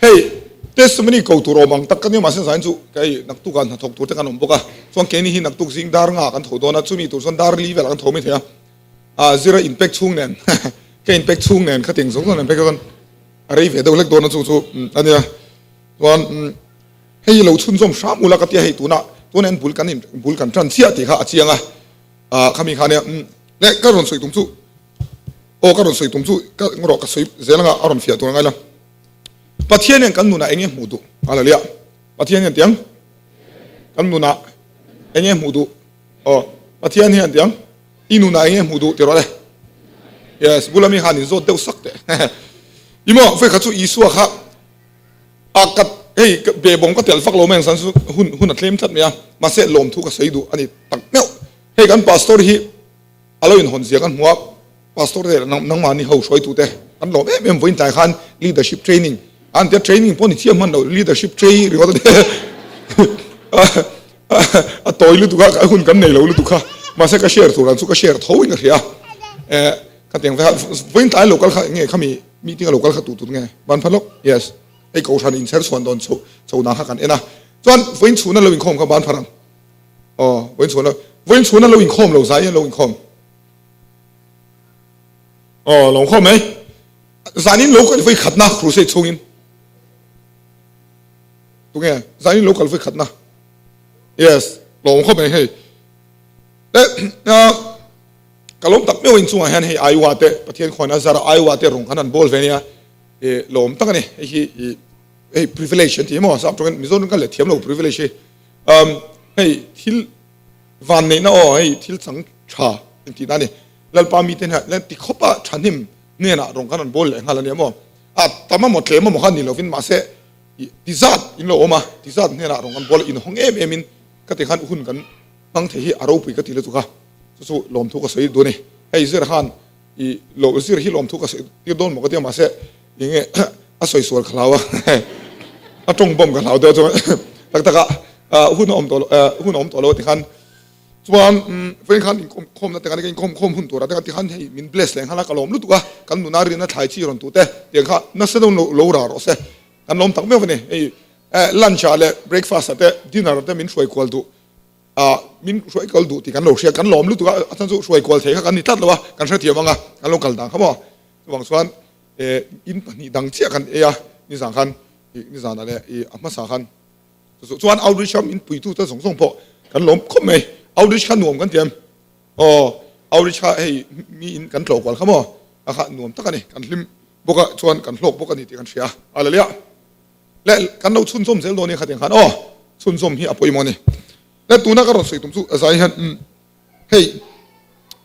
Hei testimony ko tur awm ang tak ka nia mahse zain chu kei naktuk ah hnathawk tur te kan awm bawk a, chuan keini hi naktuk zing dar nga kan tho dawn a, chumi tur chuan dar li velah kan tho mai thei a, ah zira inpek chhung nen ka inpek chhung nen khating zawng zawng nen phei kha chuan a rei ve deuh hlek dawn a chu chu a nia. Chuan hei lo chhunzawm hram ula ka tia hei tunah tunah hian bul kan in bul kan tan chiah tih kha a chiang a, ah khami kha nia leh ka rawn sawi tum chu aw ka rawn sawi tum chu ka rawh ka sawi zel anga a rawn fiah tur a ngai lo. Pathian hian kan nunah enge hmuh duh a la liah Pathian hian tiang kan nunah enge hmuh duh aw Pathian hian tiang i nunah enge hmuh duh ti rawh le yes bula mi khan in zawt deuh sak teh imo vei kha chu Isua kha a ka hei be bawng ka tel vak lo mai ang san chu hun hun a tlem tlat mai a mahse lawmthu ka sawi duh a ni tak meuh hei kan pastor hi A lo inhawn zia kan hmu a, Pastor te leh nangmahni ho hruaitute kan lawm em em vawiin tlai khan leadership training a an tia, training pawh ni chiah hman lo, leadership train ringawt a nia a tawi lutuk a, hun kan nei lo lutuk kha, mahse ka share tur ang chu ka share tho in ka hria a, ka tiang ve a, vawiin tlai lo kal kha enge khami meeting a lo kal kha tu tur nge ban phan lawk, yes hei kohhran inchher chhuan dawn chho chho na kha kan en a, chuan vawiin chhuna lo inkhawm kha ban phan ang. Aw, vawiin chhun a, vawiin chhun a lo inkhawm lo zai a lo inkhawm. Aw, lo inkhawm mai. Zanin lo kal vawi khatna crusade chhungin. Tunge, zanin lo kal vawi khatna. Yes, lo inkhawm mai hei. Le, ka lawm tak meuh inchungah hian hei Iowa te, Pathian khawn a zar Iowa te rawng khan an bawl ve nia. E, lawm tak a ni. Hei hi, hei privilege an ti emaw, sap tawngin Mizoram kan let thiam lo privilege hi. Um, hei thil van neihna aw, hei thil chang tha intihna a ni. Lalpa mite hnenah hian ti khawpa thahnem hnenah rawn khan an bawl leh nghal a ni a maw? A tam emaw tlem emaw kha ni lovin mahse ti zat in lo awm a, ti zat hnenah rawn kan bawl a, inhawng em em in ka ti khan hun kan hmang thei hi a ropui ka ti lutuk a, chu chu lawmthu ka sawi duh a ni. Hei zir khan i lo zir hi lawmthu ka sawi tir dawn maw ka ti a mahse Enge a sawi sual ka hlau a, a tawng bawm ka hlau deuh chuan tak tak a hun a awm tawh lo hun a awm tawh lo a ti khan chuan vawiin khan inkhawm khawmna te khan ka inkhawm khawm hun tur ah te khan ti khan hei min bless leh nghal a ka lawm lutuk a kan nuna rinna thlai chi rawn tute tiang kha nasa deuh lo rah rawh se kan lawm tak meuh a ni hei lunch ah leh breakfast ah te dinner te min hruai kual duh ah min hruai kal duh tih kan lo hria kan lawm lutuk a a chhan chu hruai kual thei kha kan ni tlat lo a kan hrethiam ang a kan lo kal dan kha maw chuvang chuan eh in pahnih dang chiah kan ei a nizan khan ih nizan ah leh ih a hmasa khan chu chuan outreach kha min puitu te zawng zawng pawh kan lawm khawp mai outreach kha nuam kan ti em aw outreach kha hei mi in kan tlawh kual kha maw a kha nuam tak a ni kan hlim bawk a chuan kan hlawk bawk a ni tih kan hria a la liah leh kan lo chhunzawm zel dawn nia khatiang khan aw chhunzawm hi a pawimawh a ni leh tuna ka rawn sawi tum chu a zai hian umm hei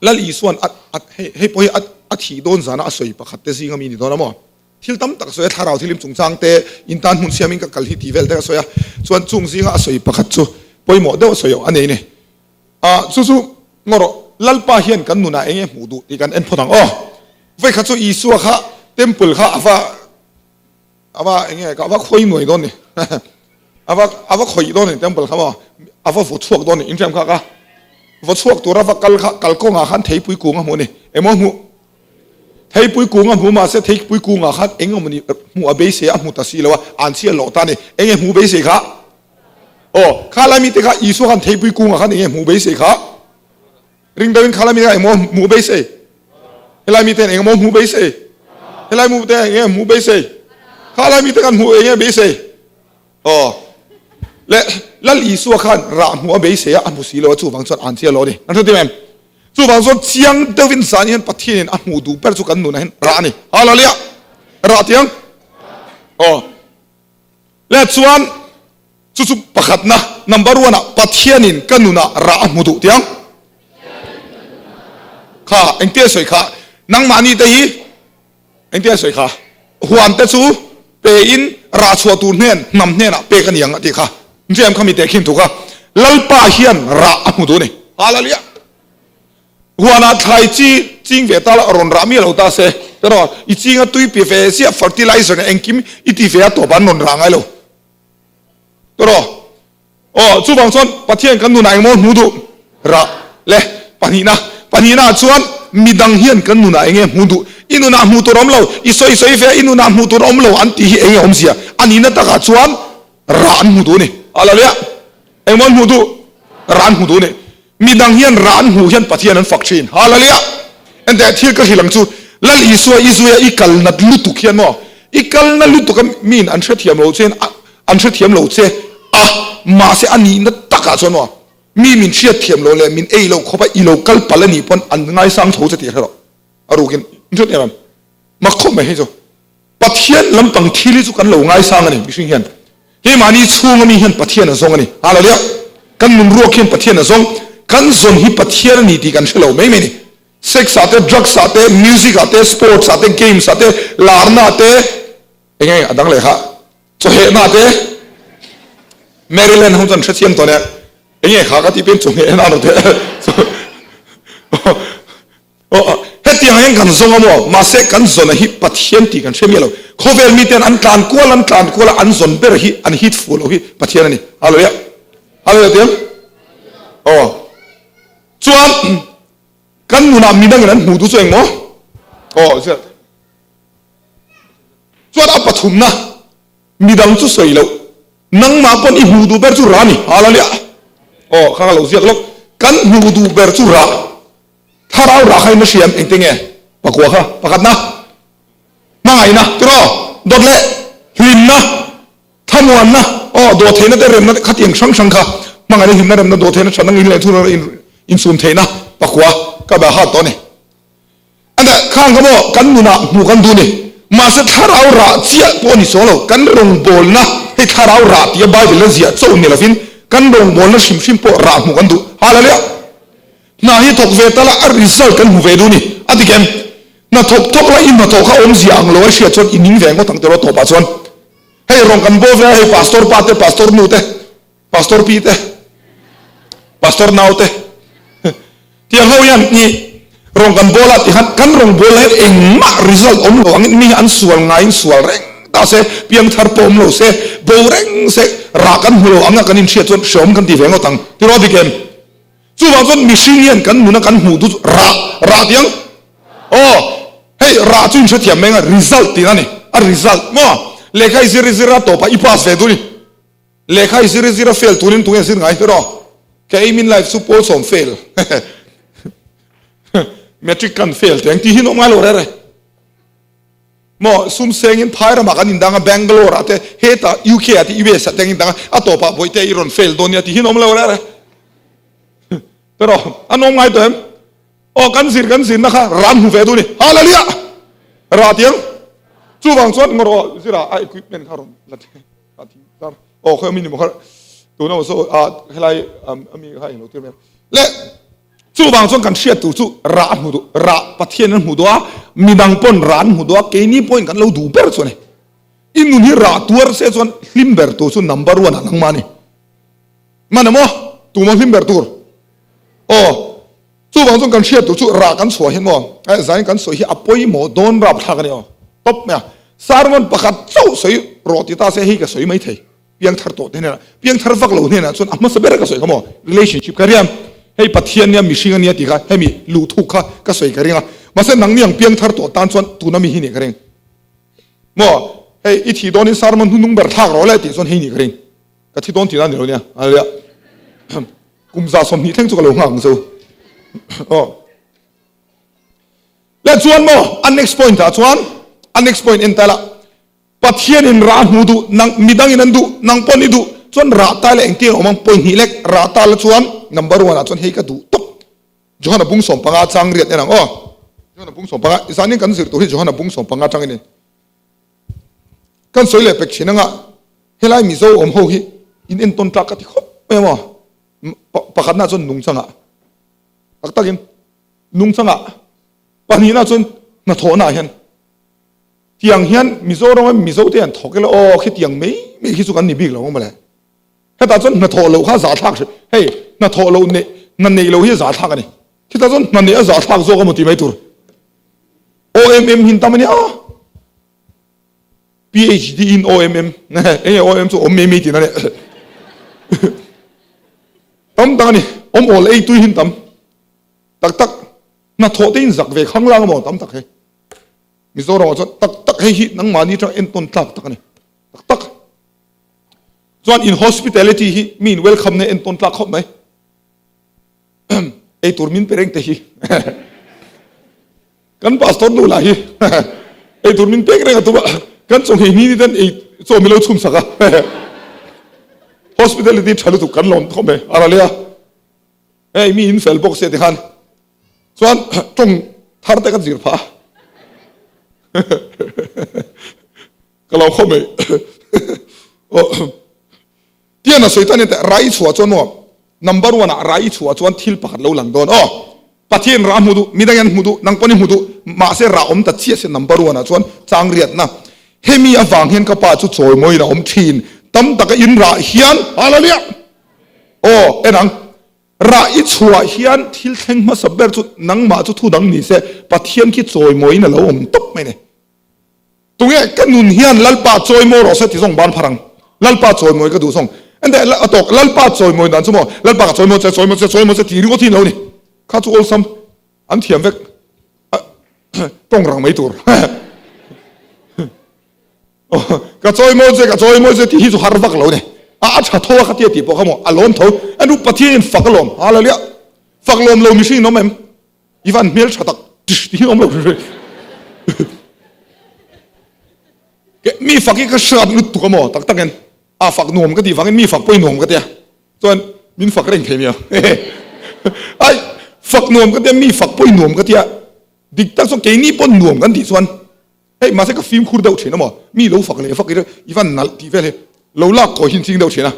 Lal Isuan a a hei hei pawh hi a a thih dawn zana a sawi pakhat te zinga mi ni dawn a maw thil tam tak a sawi a thlarau thilim chungchang te intan hmun siamin ka kal hi tih vel te ka sawi a chuan chung zinga a sawi pakhat chu pawimawh deuh a sawi a nei a ni a chu chu ngaw rawh Lalpa hian kan nunah eng nge hmuh duh tih kan en phawt ang aw vawikhat chu Isua kha temple kha a va Ava enge ka ava khawi nuai dawn ni ava ava khawih dawn ni temple kha maw ava vaw chhuak dawn ni inrem kha ka vaw chhuak tur ava kal kha kalkawngah khan theipui kung a hmuh ni emaw hmuh theipui kung a hmu mahse theipui kungah khan eng emaw ni hmuh a beisei a hmu ta si lo a an chhiat loh ta ni enge hmuh beisei kha aw kha lai mite kha Isua khan theipui kungah khan enge hmuh beisei kha Ring deuhin kha lami engmaw hmuh beisei? Helai miten engmaw hmuh beisei? Helai mu te enge hmuh beisei? Kha lai mite kan hmuh enge beisei? Aw. Le Lal Isua khan rah hmuh a beisei a, a hmu si lo a, chuvang chuan an chiah lo a ni. Kan hre tim em? Chuvang chuan chiang deuhin zan hian Pathianin a hmuh duh ber chu kan nunah hian rah a ni. Hallelujah! Rah tiang? Aw. Le chuan Chu chu pakhatna, number one ah Pathianin ka nunah rah a hmu duh tiang. Kha, engtia sawi kha, nangmahni te hi engtia sawi kha, huan te chu pe in rah chhuah tur hnen, hnam hnenah pek a ni ang a tih kha. Nriam kha mi tehkhin thu kha, Lalpa hian rah a hmu duh a ni. Hallelujah! Huanah thlai chi ching ve ta la, rawn rah miah lo ta se, tiraw, i chinga tui pe ve ziah, fertilizer nen engkim i ti ve a tawp ah an rawn rah ngai lo. Tawraw? Aw, chuvang chuan Pathian kan nunah engmaw hmu duh? Rah. Le, pahnihna. Pahnihna ah chuan midang hian kan nunah enge hmuh duh? I nunah hmuh tur a awm lo, i sawi sawi ve a, i nunah hmuh tur a awm lo an tih hi enge awmzia? A nihna takah chuan rah an hmu duh a ni. Hallelujah! Engmaw an hmuh duh? Rah an hmu duh a ni. Midang hian rah an hmuh hian Pathian an fak thin. Hallelujah! Enteh thil ka hrilh ang chu, Lal Isua i zuia i kal nat lutuk hian maw? I kal na lutuk a miin an hrethiam lo che an hrethiam lo che a, mahse a nihna takah chuan maw? Mi min hriatthiam lo leh min ei lo khawp a i lo kal palh a nih pawn an ngaisang tho che tih hre rawh. A rukin in hriat em? Mak khawp mai hei chu. Pathian lampang thil hi chu kan lo ngaisang a ni mihring hian. Keimahni chhunga mi hian Pathian a zawng a ni. Hallelujah! Kan nun ruak hian Pathian a zawng. Kan zawn hi Pathian a ni tih kan hre lo mai mai a ni. Sex ah te, drugs ah te, music ah te, sports ah te, games ah te, larna ah te, eng eng a dang leh kha, chawhehna ah te, Maryland ho chuan hre chiang tawh nia, eng nge kha ka tih pawhin chawhehna an rawn ti. Aw, hetiang hian kan zawng a maw? Mahse, kan zawna hi Pathian tih kan hre miah lo. Khawvel miten an tlan kual an tlan kual a, an zawn ber hi, an hit fuh lo hi Pathian a ni. Hallelujah! Hallelujah tiang? Aw. Chuan, kan nunah midangin an hmuh duh chu eng maw? Aw, ziah. Chuan a pathumna, midang chu sawi loh. Nangmah pawn i hmuh duh ber chu rah a ni. Hallelujah! Aw, kha ka lo ziak lawk. Kan hmuh duh ber chu rah. Thlarau rah kha in a hriam engte nge? Pakua kha pakhatna, hmangaihna tiraw, dawt leh hlimna, thlamuanna, aw dawhtheihna te remna te khatiang hrang hrang kha hmangaihna, hlimna, remna, dawhtheihna, thatna, ngil leh thununa insum theihna pakua ka be hat tawh a ni. Anda khang kha maw kan nunah hmuh kan duh ni. Mahse thlarau rah chiah pawh a ni chuang lo, kan rawngbawlna hei thlarau rah tia Bible a ziah chauh ni lovin kan rawngbawlna hrim hrim pawh rah hmuh kan duh. Hallelujah! Hna hi thawk ve ta la, a result kan hmu ve duh ni. A ti kem? Hna thawk thawk la, i hnathawh kha awmzia ang lo a hriat chuan i ning ve ngawt ang tiraw tawpah chuan. Hei rawn kan bawl ve a, hei pastor pa te, pastor nu te, pastor pi te, pastor nau te tiang ho hian i rawn kan bawl a ti khan kan rawn bawl la hian engmah result awm lo angin mi hi an sual ngaiin sual reng ta se, piangthar pawh awm lo se, bo reng se, rah kan hmu lo ang a kan inhriat chuan hreawm kan ti ve ngawt ang tiraw a ti kem? Chuvang chuan mihring hian kan nuna kan hmuh duh chu rah, rah tih ang. Aw, hei rah chu inhrethiam mai anga result tihna a ni. A result maw? Lehkha i zir i zir a tawpah i pass ve duh ni. Lehkha i zir i zir a fail turin tunge zir ngai ber aw? Ka aim in life chu pawl sawm fail. Matric kan fail teh ang tih hi an awm ngai lo rere. Maw sum sengin phai ramah kan indang a, Bangalore ah te, hetah UK ah te, US ah te an indang a, a tawpah Bawihte i rawn fail dawn nia tih hi an awm lo rere. Pero an awm ngai tawh em? Aw kan zir kan zirna kha ran hmu ve duh ni. Hallelujah! Ra tiang. Chuvang chuan ngawr aw zira a equipment kha rawn la the a thing zar. Aw khawi ami ni maw kha tuna aw so a helai ami kha englo tir mai. Le Chuvang chuan kan hriat tur chu rah a hmu duh, rah Pathian an hmu duh a, midang pawn rah an hmu duh a, keini pawhin kan lo duh ber chu a ni. I nun hi rah tuar se chuan hlim ber tur chu number one ah nangmah a ni. Hman em aw? Tuma hlim ber tur? Aw, chuvang chuan kan hriat tur chu rah kan chhuah hian maw, eh zain kan sawi hi a pawimawh dawn rapthlak a ni aw. Top mai a, sermon pakhat chauh sawi rawh ti ta se hei ka sawi mai thei. Piangthar tawh te hnenah, piangthar vak lo hnenah chuan a hmasa ber ka sawi kha maw? Relationship ka riam, hei Pathian nia mihring a nia tih kha hemi luhthuk kha ka sawi ka ring a, mahse nangni ang piangthar tawh tan chuan tuna mi hi nih ka ring. Maw? Hei i thih dawnin sermon hnunung ber thlak rawh le tih chuan hei nih ka ring. Ka thi dawn tihna a ni lo nia. Hallelujah. Kum 120 thleng chu ka lo nghak ang che u. Aw. Le chuan maw a next point ah chuan a next point en ta la. Pathianin rah a hmu duh, nang midangin an duh, nang pawn i duh chuan rah ta leh engtin a awm ang? Pawihnih lek rah ta la chuan number one ah chuan hei ka duh tawp. Johana bung 15 chang riat en ang aw. Johana bung 15, zanin kan zir tur hi Johana bung 15 atangin ni. Kan sawi leh pek thin anga helai Mizo awm ho hi in entawn tlak ka ti khawp mai ang aw. Pakhatna chuan nungchangah tak takin nungchangah pahnihna chuan hnathawhnaah hian Tiang hian Mizoram a Mizo te an thawk ila aw khitiang mai mai khi chu kan ni bik lo ang mawle. Hetah chuan hnathawh loh kha zahthlak hrim hei hnathawh loh neih hna neih loh hi zahthlak a ni. Khitah chuan hna neih a zahthlak zawk emaw ti mai tur. OMM hin tam a nia PhD in OMM enge OMM chu awm mai mai tihna a ni. Tam tak a ni awm awl ei tui hin tam tak tak. Hnathawh te in zak ve khanglang amaw tam tak hei. Mizoramah chuan tak tak hei hi nangmahni atanga entawn tlak tak a ni. Tak tak. Chuan in hospitality hi mi in welcome na entawn tlak khawp mai. Eitur min pe reng te hi. Kan pastor nu lah hi eitur min pek reng a tum a, kan chaw nghei ni ni ten ei chaw mi lo chhum sak a. Hospitality tha lutuk kan lawm khawp mai. A ra leh a. Hei mi in fel bawk sia tikhan chuan tawng thar te kan zir phah a. Ka lo khawp mai. Tian a sawi tan teh rai chhuah chuan maw number one ah rai chhuah chuan thil pakhat lo lang dawn aw. Pathian rah hmu duh, midang hian hmu duh, nang pawn i hmu duh, mahse rah awm ta chiah se number one ah chuan chang riatna. Hemi avang hian ka pa chu chawimawiin a awm thin. Tam taka in rah hian Hallelujah! Aw, en ang. Rah i chhuah hian thil thleng hmasa ber chu nangmah chu thu dang ni se, Pathian khi chawimawiin a lo awm tawp mai ni. Tunge ka nun hian Lalpa chawimawi rawh se ti zawng ban phar ang. Lalpa chawimawi ka duh zawng. Ente a tawk, Lalpa chawimawi dan chu maw, Lalpa ka chawimawi che, chawimawi che, chawimawi che ti ringawt hi lo ni. Kha chu awlsam an thiam vek. Tawng rang mai tur. Ka chawimawi che, ka chawimawi che tih hi chu har vak lo ni. A a tha tho a kha tia tih pawh kha maw a lawm tho. A nu Pathianin fak a lawm. Hallelujah. Fak lawm lo mihring in awm em? I van hmel tha tak tih hi awm lo hrim hrim. Mi fak hi ka hriat lutuk a maw tak takin a fak nuam ka tih vangin mi fak pawh i nuam ka tia. Chuan min fak reng thei nia. Ai fak nuam ka tia mi fak pawh i nuam ka tia. Dik tak chuan keini pawh nuam kan tih chuan Hei mahse ka fimkhur deuh thin a maw? Mi lo fak leh fak i i van nalh tih vel hi lo lak kawi hi ching deuh thin a.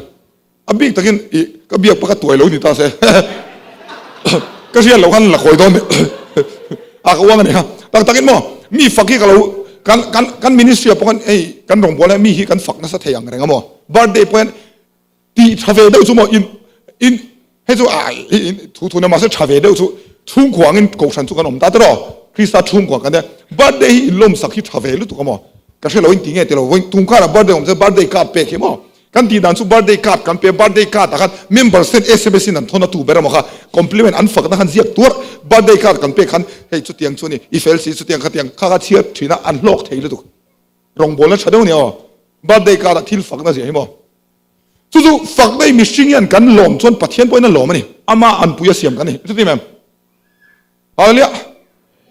A bik takin i ka biak pakhat tuai lo ni ta se ka hriat loh khan la kawi dawn a ka uang a ni kha. Tak takin maw mi fak hi ka lo kan kan kan ministry ah pawh khan hei kan rawngbâwl hian mi hi kan fak nasa thei ang reng a maw? Birthday pawh hian Tih tha ve deuh chu maw in in hei chu a in thu thu na mahse tha ve deuh chu chhungkua angin kohhran chu kan awm ta tiraw Krista chhungkua kan nia birthday hi in lawm sak hi tha ve lutuk a maw ka hre lo in ti nge ti lo vawiin tum karah birthday awm se birthday card pek hi maw kan tih dan chu birthday card kan pe birthday card ah khan members ten sms in an thawn a tu ber emaw kha compliment an fakna khan ziak tuar birthday card kan pek khan hei chutiang chu ni i fel si chutiang khatiang kha kha chhiar thin a an hlawk thei lutuk rawngbawlna tha deuh a ni aw birthday card ah thil fakna ziah hi maw. Chu chu fak daih mihring hian kan lawm chuan Pathian pawhin a lawm a ni. Ama anpui a siam kan ni. Chuti mem. Hallelujah.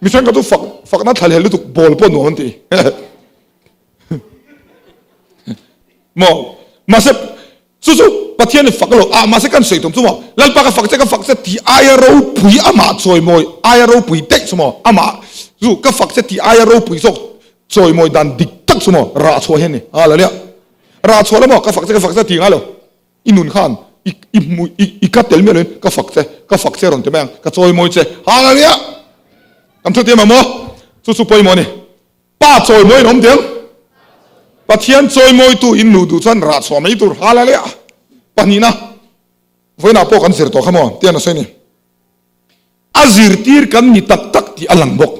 Mihring ka chu fak fakna thlalhel lutuk bawl pawh nuam an ti. Maw mahse chu chu Pathian in fak lo a mahse kan sawi tum chu maw Lalpa ka fak che ka fak che ti aia ropui amah chawimawi aia ropui daih chu maw amah chu ka fak che ti aia ropui zawk chawimawi dan dik tak chu maw rah chhuah hian ni. Hallelujah. Rah chhuah la maw? Ka fak che, ka fak che ti ngai lo. I nun khan i i hmu i i ka tel miah loin ka fak che, ka fak che rawn ti mai ang, ka chawimawi che. Hallelujah! Kan thu ti em maw? Chu chu pawimawh a ni. Pa chawimawi in awm teh ang. Pathian chawimawitu in luh duh chuan rah chhuah mai tur. Hallelujah! Pahnihna, vawiinah pawh kan zir tawh kha maw? Tian a sawi a ni. A zirtir kan ni tak tak tih a lang bawk.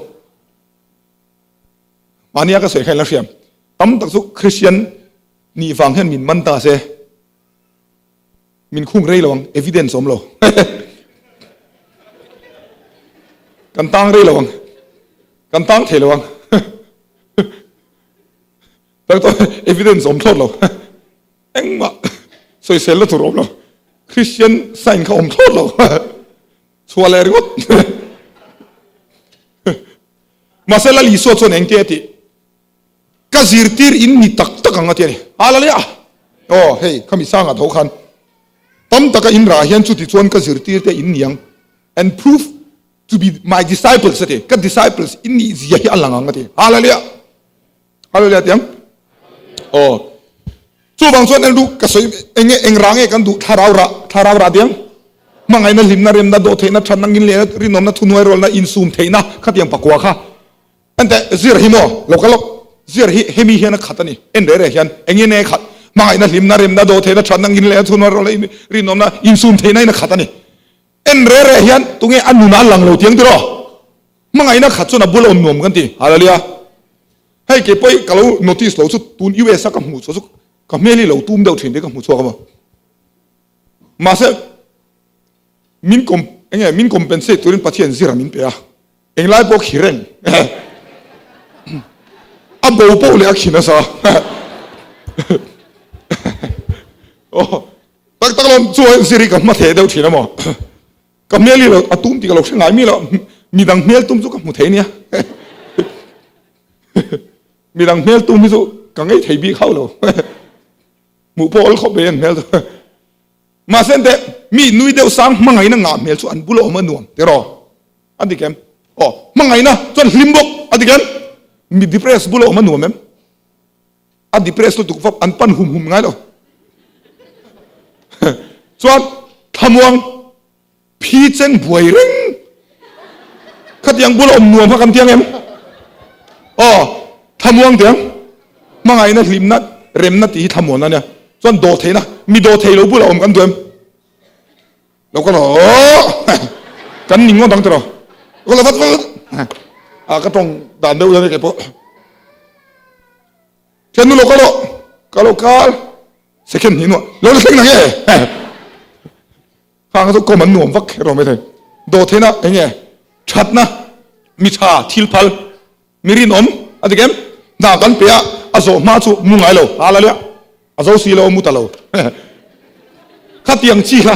Mahnia ka sawi kha in la hriam. Tam tak chu Christian nih vang hian min man ta se, min khung rei lo ang, evidence awm lo. Kan tang rei lo ang, kan tang thei lo ang. Tak tak evidence awm thlawt lo. Engmah sawisel na tur awm lo. Christian sign kha awm thlawt lo. Chhuah leh ringawt. Mahse Lal Isua chuan engtia a tih? Ka zirtir in ni tak tak ang a ti a ni. Hallelujah! Aw, hei, khami sangah tho khan tam taka in rah hian chuti chuan ka zirtir te in ni ang. And prove to be my disciples a ti. Ka disciples in nih zia hi a lang ang a ti. Hallelujah! Hallelujah ti ang. Aw. Chuvang chuan en duh ka sawi enge eng rah nge kan duh thlarau rah thlarau rah tiang hmangaihna hlimna remna dawhtheihna thatna nginlehna rinawmna thuhnuai rualna insum theihna khatiang pakua kha ente zir hi maw lo ka lawk zir hi hemi hian a khat a ni en reh reh hian engin nge khat hmangaihna hlimna remna dawhtheihna thatna nginlehna thuhnuai rualna rinawmna insum theihna in a khat a ni en reh reh hian tunge a nunah a lang lo tiang tiraw hmangaihna khat chuan a bula awm nuam kan ti hallelujah. Hei kei pawh ka lo notice lo chu tun US a ka hmuh chhuah chu ka hmel hi lo tum deuh thin tih ka hmu chhuak a maw. Mahse min enge min compensate turin Pathian zir a min pe a. Englai pawh khi reng. A bo poh leh a khi nasa. Aw, tak tak lawm chuan zir hi ka hma theh deuh thin a maw. Ka hmel hi lo a tum tih ka lo hre ngai mi lo. Midang hmel tum chu ka hmu thei nia. Midang hmel tum hi chu ka ngei thei bik hauh lo. Hmuh pawh awl khawp mai an hmel chu. Mahse teh mi nui deuh sang hmangaihna ngah hmel chu an bula awm a nuam tiraw? A dik em? Aw, hmangaihna chuan hlim bawk a dik em? Mi depress bula awm a nuam em? A depress lutuk vap an pan hum hum ngai lo. Chuan thlamuang Phi cheng buai reng. Khatiang bula awm nuam kha kan tiang em? Aw, thlamuang tiang. Hmangaihna, hlimna, remna tih hi thlamuanna ania. Chuan daw theihna, mi daw thei lo bula awm kan duh em? Lo ka rawh. Kan ning ngawt ang tiraw? Ka la vat vat. A ka tawng dan deuh hian kei pawh. Thiannu lo ka rawh. Ka lo kal. Second hnih nuah. Lo la thleng na nge? Khang chu kawm an nuam vak kher lo maithei. Dawhtheihna eng nge? Thatna, mi tha, thil phal, mi rinawm a dik em? Hna kan pe a, a zawh hma chu mu ngai lo, a la liah, a zo si lo, a mu ta lo. Khatiang chi kha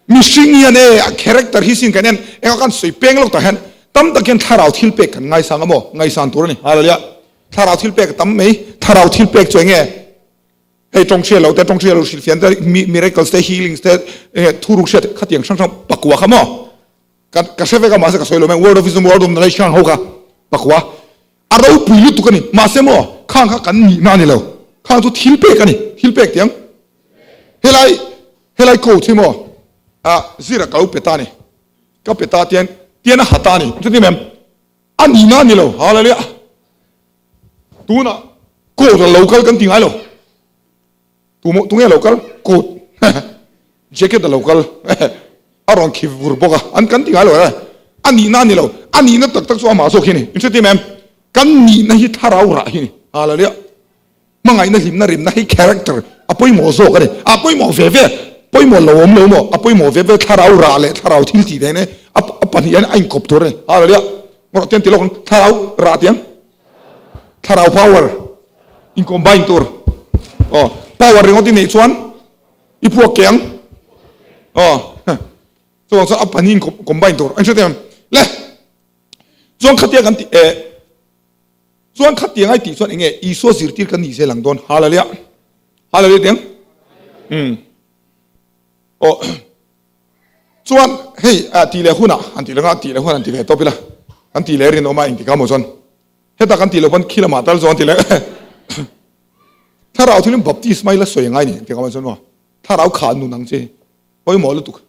mihring hian e a character hi sin kan en eng a kan sawi peng lawk tah hian tam tak hian thlarau thil pek kan ngaisang a maw? Ngaihsan tur a ni. Hallelujah. Thlarau thil pek a tam mai. Thlarau thil pek chu eng nge? Hei tawng hria lo te, tawng hria lo hrilhfian te, miracles te, healings te, enge thuruk hria te, khatiang hrang hrang pakua kha maw? Ka ka hre vek a mahse ka sawi lo mai, word of wisdom, word of knowledge hrang ho kha pakua. A ropui lutuk a ni, mahse maw khang kha kan nihna a ni lo, khang chu thil pek a ni, thil pek tiang. Helai helai coat hi maw ah zira ka lo pe ta a ni, ka pe ta tian tian a ha ta a ni, chuti mem a nihna a ni lo, hallelujah. Tunah coat a lo kal kan ti ngai lo. Tu maw tunge lo kal? Coat jacket a lo kal a rawn khi vur bawk a, an kan ti ngai lo e. A nihna a ni lo, a nihna tak tak chu amah zawk hi a ni. In hretim em? Kan nihna hi thlarau rah hi a ni. Hallelujah. Hmangaihna hlimna rimna hi character a pawimawh zawk a ni. A pawimawh ve ve, pawimawh lo awm lo maw? A pawimawh ve ve thlarau rah leh thlarau thil tih nen a pahnih hian a inkawp tur a ni. Hallelujah. Ngawrh tiang ti lawk ang, thlarau rah tiang, thlarau power in combine tur. Aw, power ringawt i neih chuan i puak ke ang. Aw, chuvang chuan a pahnih in combine tur. An hre thei ang. Le, chuan khatia kan tih eh Chuan khatiang ai tih chuan enge Isua zirtir kan nih zel ang dawn? Hallelujah. Hallelujah tiang. Um. Aw. Chuan hei a ti leh hunah an ti leh ti leh hun an ti ve tawp ila. Kan ti leh rinawm a engtik a maw chuan. Heta kan ti lo pawn khi lamah tal chuan ti leh. Thlarau thilin baptisma ila sawi angai ni engtik a maw chuan maw. Thlarau kha nun ang che. Pawimawh lutuk.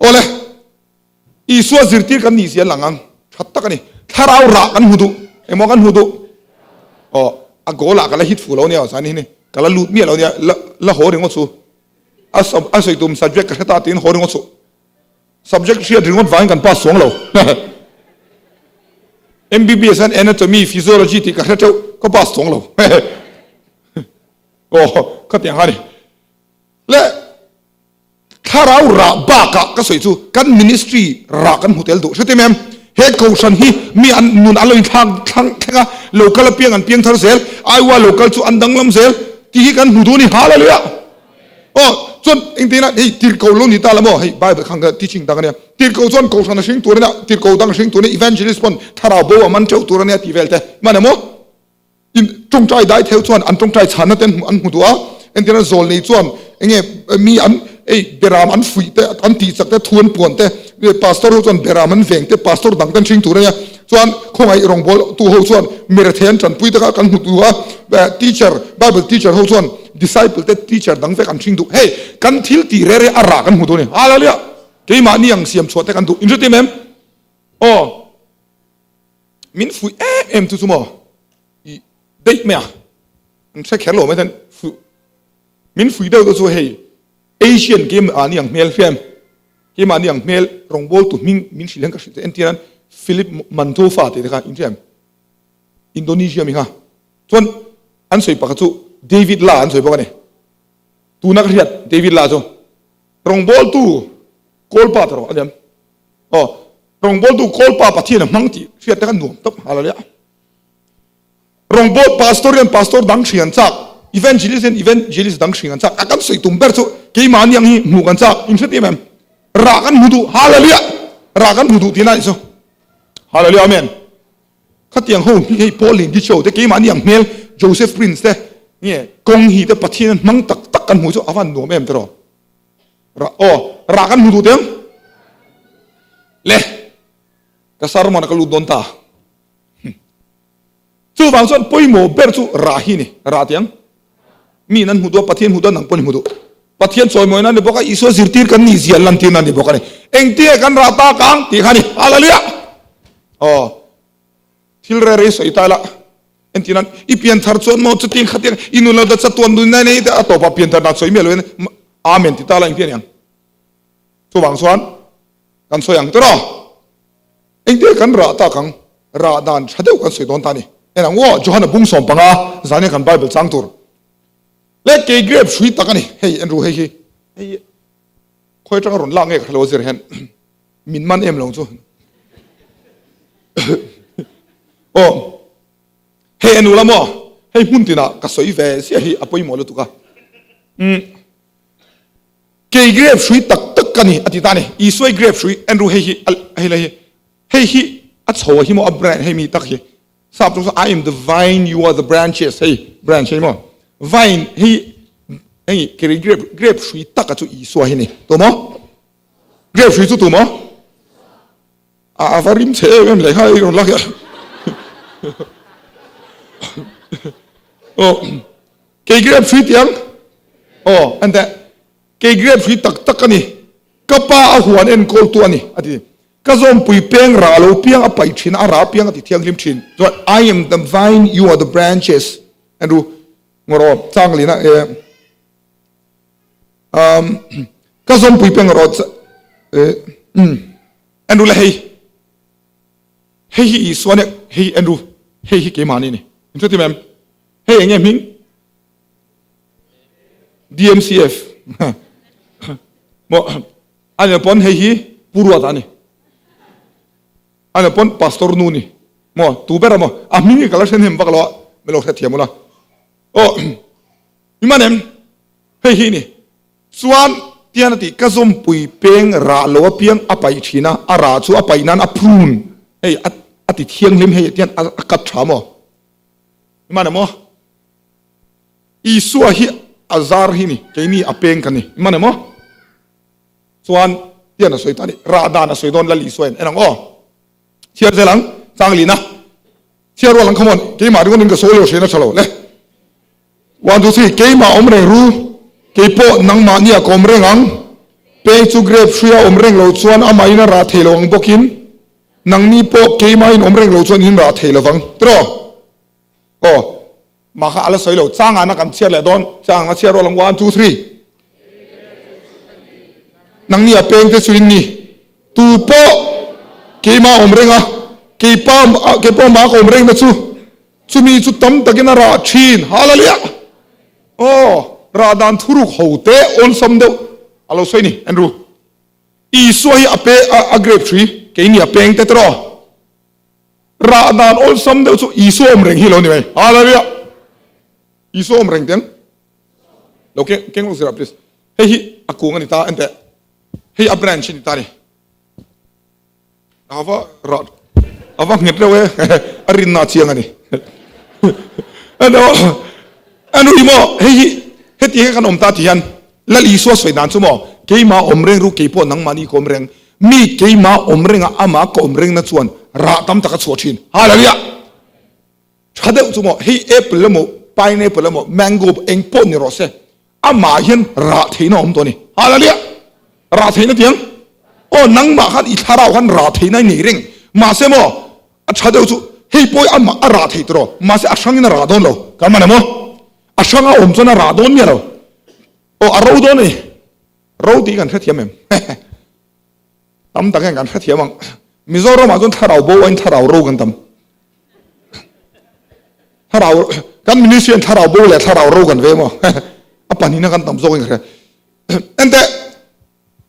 Awle. Isua zirtir kan nih zia lang ang tha tak a ni. Thlarau rah kan hmu duh. Engmaw kan hmu duh? Aw, a goal ah ka la hit fuh lo nia aw zan hi ni. Ka la lut miah lo nia, la la haw ringawt chu. A a sawi tum subject ka hre ta tiin haw ringawt chu. Subject hriat ringawt vangin kan pass chuang lo. MBBS hian anatomy, physiology tih ka hre teuh, ka pass chuang lo. Aw, khatiang kha a ni. Le. Thlarau rah bakah ka sawi chu kan ministry rah kan hmu tel duh. Hretim em? He kohhran hi mi an nun an lo inthlak thlang thleng a, local apiang an piang thar zel, Iowa local chu an danglam zel tih hi kan hmu duh a ni. Hallelujah! Aw, chuan engtin a hei tirhkoh lo ni ta la maw? Hei Bible khan ka teaching dang a nia. Tirhkoh chuan kohhran a hring tur a nia, tirhkoh dang a hring tur a nia, evangelist pawn thlarau bo a man teuh tur a nia tih vel te. Hman em aw? In tawngtai dai theu chuan an tawngtai chhanna te an hmu duh a, entirna zawlnei chuan enge mi an ei beram an fuih te an tih chak te thu an puan te pastor ho chuan beram an veng te pastor dang te an hring tur a nia chuan khawngaih rawngbawl tu ho chuan mirethei an tanpui te kha kan hmu duh a teacher bible teacher ho chuan disciple te teacher dang vek an hring duh hei kan thil tih reh reh a rah kan hmu duh a ni hallelujah keimahni ang siam chhuah te kan duh inhretim em aw. Min fuih em em chu chu maw i deih mai a, an hre kher lo mai chuan fuih min fuih deuh deuh chu hei Asian keimahni ang hmel hriam keimahni ang hmel rawngbawl tu hming min hrilh hian ka hrilh che entir an Philip Mantofa tih te kha in hria em Indonesia mi kha chuan an sawi pakhat chu David La an sawi bawk a ni tuna ka hriat David La chu rawngbawl tu Kawlpa ta rawh a ni em aw. Rawngbawltu Kawlpa Pathian a hmang tih hriat te kha nuam tawp nghal a nia. Rawngbawltu Pastor hian Pastor dang hring an chak, Evangelist hian Evangelist dang hring an chak. A kan sawi tum ber chu keimahni ang hi hmuh kan chak, in hre tih em? Rah kan hmu duh, Hallelujah! Rah kan hmu duh tihna a nih chu. Hallelujah, Amen. Khatiang ho hi hei Paul Lin Gicho te keimahni ang hmel Joseph Prince te nge kawng hi te Pathian an hmang tak tak kan hmuh chu a van nuam em tiraw? Rah aw rah kan hmu duh teh ang le ka sermon a ka lut dawn ta. Chuvang chuan pawimawh ber chu rah hi ni rah teh ang. Mi in an hmu duh a Pathian hmu duh a nang pawh ni hmu duh. Pathian chawimawina a ni bawk a Isua zirtir kan nih zia lantirna a ni bawk a ni. Engtinge kan rah tak ang tih kha a ni. Hallelujah! Aw thil reh rei sawi ta ila entirnan i pianthar chuan maw chutiang khatiang i nun lo da chatuan nun nai nei te a tawpah pianthar dan sawi miah loin Amen ti ta la engtin a ni ang. Chuvang chuan kan sawi ang tiraw engtinge kan rah tak ang rah dan tha deuh kan sawi dawn ta a ni. En ang aw Johana bung 15 zania kan Bible chang tur. Le kei grape hrui tak a ni hei en ru hei hi hei khawi atanga rawn lak nge ka hrelo a zir hian min man em lo chu aw hei en ula maw hei hmun tinah ka sawi ve ziah hi a pawimawh lutuk a um kei grape hrui tak tak ka ni a ti ta a ni Isua grape hrui en ru hei hi hei la hi hei hi a chho a hi maw a brand hei mi tak hi Sap chu I am the vine, you are the branches hei branch hei maw vine hei hei keri grape grape hrui taka chu Isua hi ni tu maw grape hrui chu tu maw a a va rim che em em leh kha i rawn lak ya oh kei grape hrui tiang oh ante Kei grape hrui tak tak a ni, ka pa a huan enkawltu a ni, a ti. Ka zawmpui peng rah lo piang a paih thin a, a rah piang a ti thianghlim thin. Chuan, I am the vine, you are the branches. Andrew, ngawrawh chang lina e. Um, ka zawmpui peng rawh e, um, Andrew le hei. Hei hi Isua ne, hei Andrew, hei hi keimahni ni. In hre ti mem? Hei enge hming? DMCF maw ani pawn hei hi Pu Ruata ani ani pawn Pastor nu ni maw tu ber maw a hming hi ka la hre hnem vak lo a min lo hrethiam ula aw i man em hei hi ni chuan tian a ti ka zawmpui peng rah lo apiang a paih thin a a rah chu a paih nan a prune hei a ti thianghlim hei tian a cut tha maw i man em aw. Isua hi a zar hi ni, keini a peng ka ni. Hman emaw? Chuan tian a sawi ta a ni, rah dan a sawi dawn Lal Isua in en ang aw. Chhiar zel ang, chang lina. Chhiar rual ang come on, keimah ringawt in ka sawi lo hrian a tha lo le. One, two, three, keimah awm reng ru, keipawh nangmahni ah ka awm reng ang. Peng chu grape hruia awm reng lo chuan amahin a rah thei lo ang bawkin nangni pawh keimahin awm reng lo chuan in rah thei lovang. Tiraw? Aw. Mah kha a la sawi lo. Changana kan chhiar leh dawn. Chang a chhiar rual ang. One, two, three. Nangni a peng te chu in ni. Tu pawh keimah awm reng a, keipa keipawh mah ka awm reng na chu chumi chu tam takin a rah thin. Hallelujah! Aw, rah dan thuruk ho te awlsam deuh a lo sawi ni. Andrew, Isua hi a pe a grape tree keini a peng te tiraw? Rah dan awlsam deuh chu Isua awm reng hi lo ni mai. Hallelujah! Isua awm reng teng. Lo keng keng lo zira please. Hei hi a kung a ni ta enteh. Hei a branch a ni ta ni. Ava rah ava nghet reuh e. A rinna a chiang a ni. Ano ano i maw hei hi heti hian kan awm ta ti hian Lal Isua sawi dan chu maw keimah awm reng ru keipawh nangmahni ka awm reng. Mi keimah awm renga amah ka awm rengna chuan rah tam tak a chhuah thin. Hallelujah! Tha deuh chu maw, hei apple emaw, pineapple emaw, mango eng pawh ni rawh se, amah hian rah theihna a awm tawh a ni. Hallelujah! Rah theihna tiang? Aw, nangmah khan i thlarau khan rah theihna i nei reng. Mahse maw, a tha deuh chu hei pawh hi amah a rah thei tawh rawh, mahse a hrangin a rah dawn lo. Kan man emaw? A hranga awm chuan a rah dawn miah lo. Aw, a ro dawn a ni. Ro tih kan hrethiam em? Tam tak hian kan hrethiam ang. Mizoramah chuan thlarau bo aiin thlarau ro kan tam. Thlarau kan ministry hian thlarau bo leh thlarau ro kan ve maw? A pahnihna kan tam zawk in ka hria. Enteh.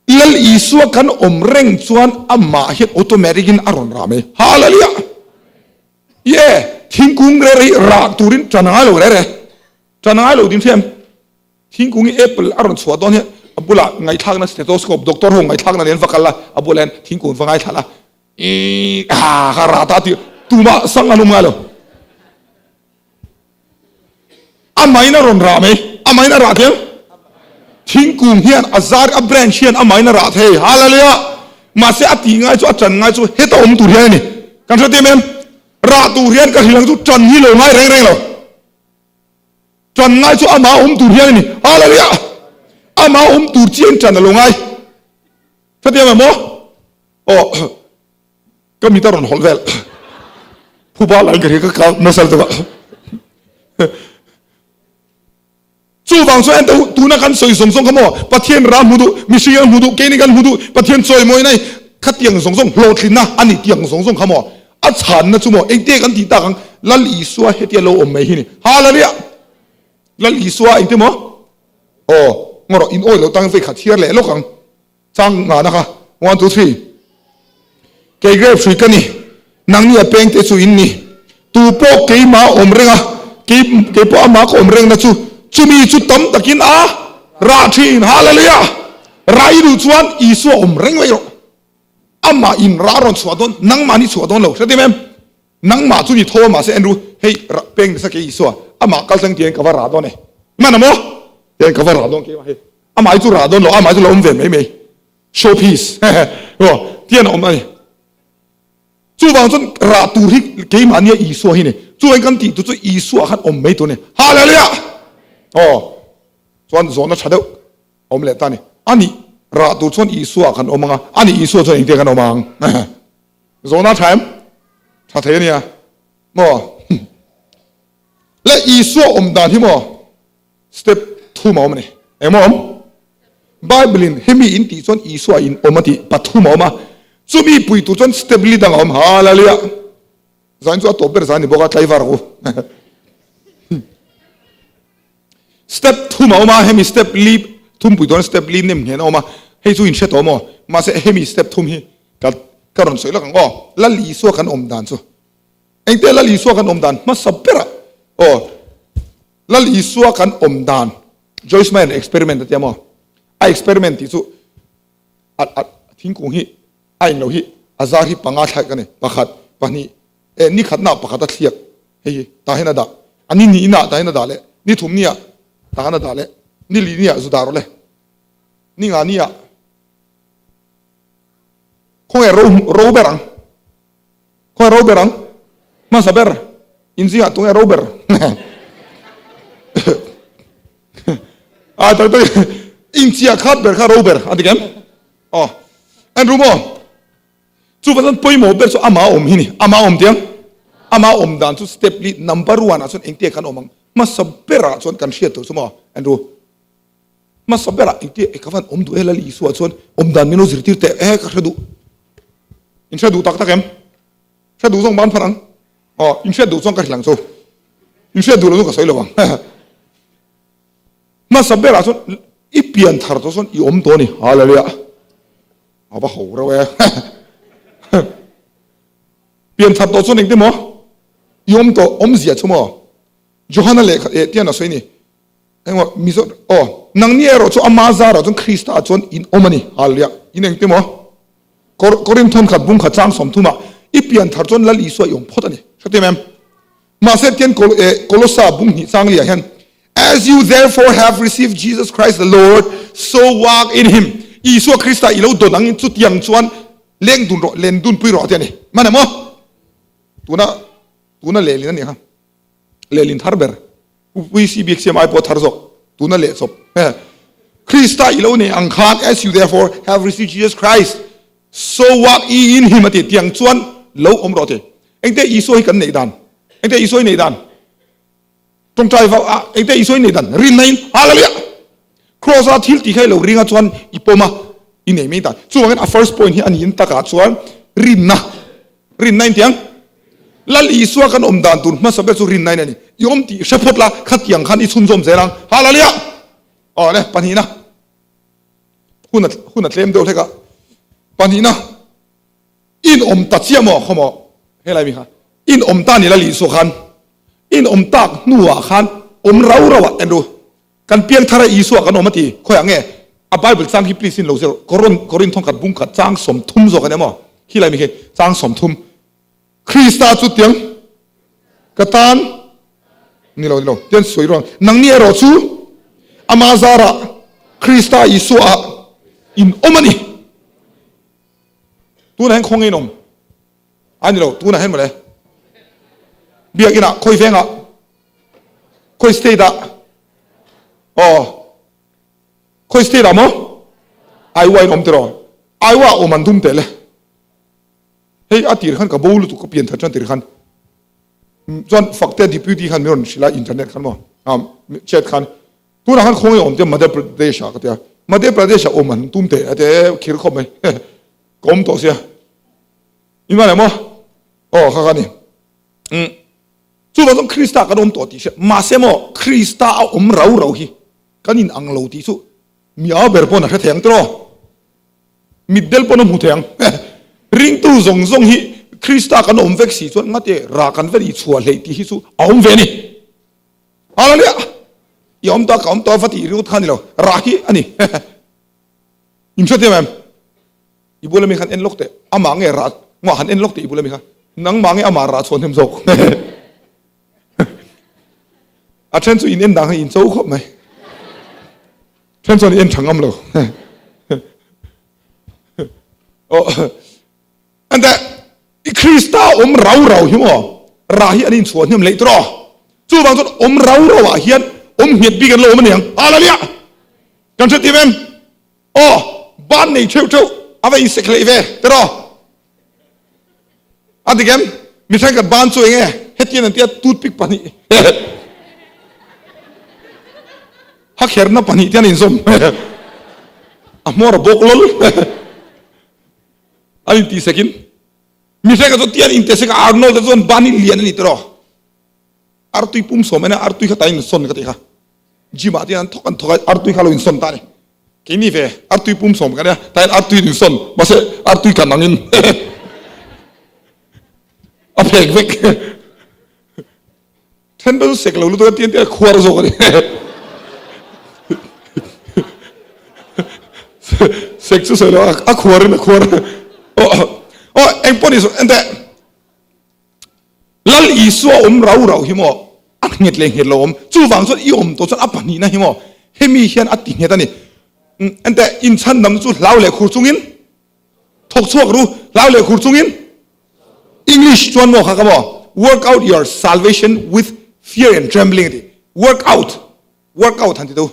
Lal Isua kan awm reng chuan amah hian automatic in a rawn rah mai. Hallelujah! Ye, thingkung reh reh hi rah turin ṭan a ngai lo reh reh. Ṭan a ngai lo din hriam. Thingkung hi apple a rawn chhuah dawn hian a bulah ngaihthlakna stethoscope doctor ho ngaihthlakna nen va kal la, a bulah hian thingkung va ngaithla la. Ii ha ka rah ta tih tumah sang an awm ngai lo. Amahin a rawn rah mai, amahin a rah thei ang. Thingkung hian a zar, a branch hian amahin a rah thei. Hallelujah! Mahse a tih ngai chu, a ṭan ngai chu heta awm tur hian a ni. Kan hre teh em? Rah tur hian ka hrilh ang chu ṭan hi lo ngai reng reng lo. Ṭan ngai chu amah awm tur hian a ni. Hallelujah! Amah awm tur chian ṭan a lo ngai. Hre teh em maw? Aw. Ka mit a rawn hawlh vel. Phuba lai ka ri ka kal nasa lutuk a. Chuvang chuan ente tuna kan sawi zawng zawng kha maw Pathian ram hmu duh, mihring an hmu duh, keini kan hmu duh, Pathian chawimawi nai khatiang zawng zawng hlawhtlinna a ni tiang zawng zawng kha maw a chhanna chu maw engte kan tih tak ang Lal Isua hetia lo awm mai hi ni. Hallelujah! Lal Isua engte maw? Aw, ngaw rawh in awi lo tang vei kha chhiar leh lawk ang. Chang nghahna kha, one, two, three. Kei grape hrui ka ni, nangni a pengte chu in ni. Tu pawh keimah awm reng a, kei kei pawh amah ka awm rengna chu, chumi chu tam takin a rah thin. Hallelujah! Rah i duh chuan Isua awm reng mai rawh. Amah in rah rawn chhuah dawn, nangmahni chhuah dawn lo. Hretim em? Nangmah chu ni tho a, mahse Andrew, hei rah peng nasa kei Isua, amah kal tlang tiang ka va rah dawn e. Hman a maw? Tiang ka va rah dawn keimah hei. Amah hi chu rah dawn lo, amah hi chu lo awm ve mai mai. Show piece aw tian a awm a ni. Chuvang chuan rah tur hi keimah nia Isua hi ni. Chuvangin kan tih tur chu Isua khan awm mai tur a ni. Hallelujah! Aw chuan zawhna tha deuh a awm leh ta a ni. A nih rah tur chuan Isua kan awm ang a, a nih Isua chuan engtiang kan awm ang? Zawhna tha em? Tha thei a nia maw? Leh Isua awm dan hi maw? Step thum a awm a ni. Engmaw awm? Bible in hemi in tih chuan Isua in awm a tih pathum a awm a, chumi pui tur chuan step li dang a awm. Hallelujah! Zain chu a tawp ber zan ni bawk a, tlaivar u. Step thum a awm a, hemi step li thum pui dawn step li nem hnen a awm a, hei chu in hre tawh maw? Mahse hemi step thum hi ka ka rawn sawi lawk ang aw. Lal Isua kan awm dan chu. Engte Lal Isua kan awm dan hmasa berah aw. Lal Isua kan awm dan Joyce Meyer experiment a tia maw? A experiment tih chu a a thingkung hi a englo hi a zar hi panga thlak a ni pakhat pahnih eh ni khatna pakhat a thliak hei hi tah hian a dah a ni ni inah tah hian a dah leh ni thum ni ah tah hian a dah leh ni li ni ah zu dah rawh le ni nga ni ah khawnge ro ro ber ang. Khawi ro ber ang? Hmasa ber. Inzingah tunge ro ber? A tak tak inchia khat ber kha ro ber a ti kem? Aw. Andrew maw? Chu van pawimawh ber chu ama awm hi ni. Ama awm tiang. Ama awm dan chu step li number one ah chuan engtia kan awm ang. Hmasa berah chuan kan hriat tur chu maw Andrew? Hmasa berah engtia e ka van awm duh e Lal Isua chuan awm dan min lo zirtir teh e ka hre duh. In hre duh tak tak em? Hre duh zawng ban phan ang. Aw, in hriat duh chuan ka hrilh ang chu. In hriat duh lo chu ka sawi lo ang. Hmasa berah chuan i pian thar tawh chuan i awm tawh a ni. Hallelujah. A va ho reuh e. Pian thar tawh chuan engte maw? I awm tawh, awmzia chu maw? Johana lehkha eh tian a sawi ni. Engmaw Mizo aw nangni erawh chu ama zarah chuan Krista ah chuan in awm a ni. Hallelujah. In engte maw? Kor Korin thawn khat bung khat chang sawmthumah i pian thar chuan Lal Isua i awm phawt a ni. Hretim em? Mahse tian Kol eh Kolosa bung hnih chang liah hian As you therefore have received Jesus Christ the Lord, so walk in him. Isua Krista i lo dawn angin chutiang chuan leng dun rawh, len dun pui rawh a ti a ni. Hman em aw? Tuna tuna lehlin a ni kha. Lehlin thar ber. Upuisi bik siam ai pawh thar zawk tuna leh chawp. Krista i lo nei ang khan as you therefore have received Jesus Christ so walk ye in him a ti tiang chuan lo awm rawh a ti. Engte Isua hi kan neih dan? Engte Isua hi neih dan? Tawngtai vau a engte Isua hi neih dan? Rinna in Hallelujah! Cross a thil tih kha i lo ring a chuan i pawm a i nei mai dan. Chuvangin a first point hi a niin takah chuan rinna Rinna in tiang Lal Isua kan awm dan tur hmasa ber chu rinna in a ni. I awm tih hre phawt la, khatiang khan i chhunzawm zel ang. Hallelujah! Aw le, pahnihna. Hun a hun a tlem deuh hlek a. Pahnihna, in awm ta chiah maw khaw maw helai mi kha in awm ta ni la lih suah khan in awm tak hnuah khan awm rau rau ah en ru. Kan piang thar a Isua kan awm a ti khawiah nge a Bible chang hi please in lo zir Koron Korin thawngkhat bungkhat chang 30 zawk a nia maw khilai mi khi chang 30 Krista chu tiang ka tan ni lo ni lo tian sawi ruang nangni erawh chu ama zarah Krista Isua ah in awm a ni tunah hian khawnge in awm a ni lo tunah hian mawle biakinah khawi vengah Khawi state ah? Aw. Khawi state ah maw? Iowa in awm tiraw? Iowa ah awm an tum teh le. Hei a tir khan ka bo lutuk ka pian that tan tir khan. Chuan fakte deputy khan min rawn hrilh a internet khan maw? Um, chat khan. Tunah khan khawnge awm te Madhya Pradesh ah ka tia. Madhya Pradesh ah awm an tum teh a te khir khawp mai. Ka awm tawh sia. Inman em aw? Aw kha kha ni. Um. Chuvang chuan Krista kan awm tawh tih hria mahse maw Krista a awm rau rau hi kan in ang lo tih chu mi au ber pawn a hre thei ang tiraw? Mitdel pawn a hmu thei ang. Ringtu zawng zawng hi Krista kan awm vek si chuan ngate rah kan va nih chhuah hleih tih hi chu a awm ve a ni. Hallelujah! I awm tawh a ka awm tawh a va tih ringawt kha a ni lo, rah hi a ni. In hrethiam em? I bula mi khan en lawk teh, amah nge rah ngah han en lawk teh i bula mi kha, nangmah nge amah rah chhuah hnem zawk. A then chu in en dang hi in cho khawp mai. Then chuan in en tha ngam lo. Oh, ante i Krista awm rau rau hi maw rah hi an in chhuah hnem leh tiraw. Chuvang chuan awm rau rau ah hian awm nghet bik an lo awm aniang. Hallelujah! Kan hrethiam em? Aw, ban nei theuh theuh a va insek hleih ve, tiraw? A dik em? Mi thenkhat ban chu eng nge? Hetiang an tia toothpick pahnih hakherna pahnih te an inzawm a hmawr a bawk lawl an intihsekin mi thenkhat chu tian intihsek a Arnold te chuan ban hi lian a ni tiraw? Artui pum sawm ena artui kha tain sawn ka ti kha. Gym ah tian an thawk an thawk a artui kha lo insawn ta a ni. Keini ve artui pum sawm kan nia tain artui in insawn mahse artui kan angin a phek vek. Then chu sek lo lutuk a tian tian a khuar zawk a ni. Sek chu sawi lo a khuar in a khuar. Aw engpawh ni enteh. Lal Isua awm rau rau hi maw a nghet leh nghet lo awm, chuvang chuan i awm tawh chuan a pahnihna hi maw hemi hian a ti nghet a ni. Enteh, inchhandamna chu hlau leh khur chungin thawk chhuak ru, hlau leh khur chungin English chuan maw kha ka maw work out your salvation with fear and trembling a ti, work out, work out han ti tu,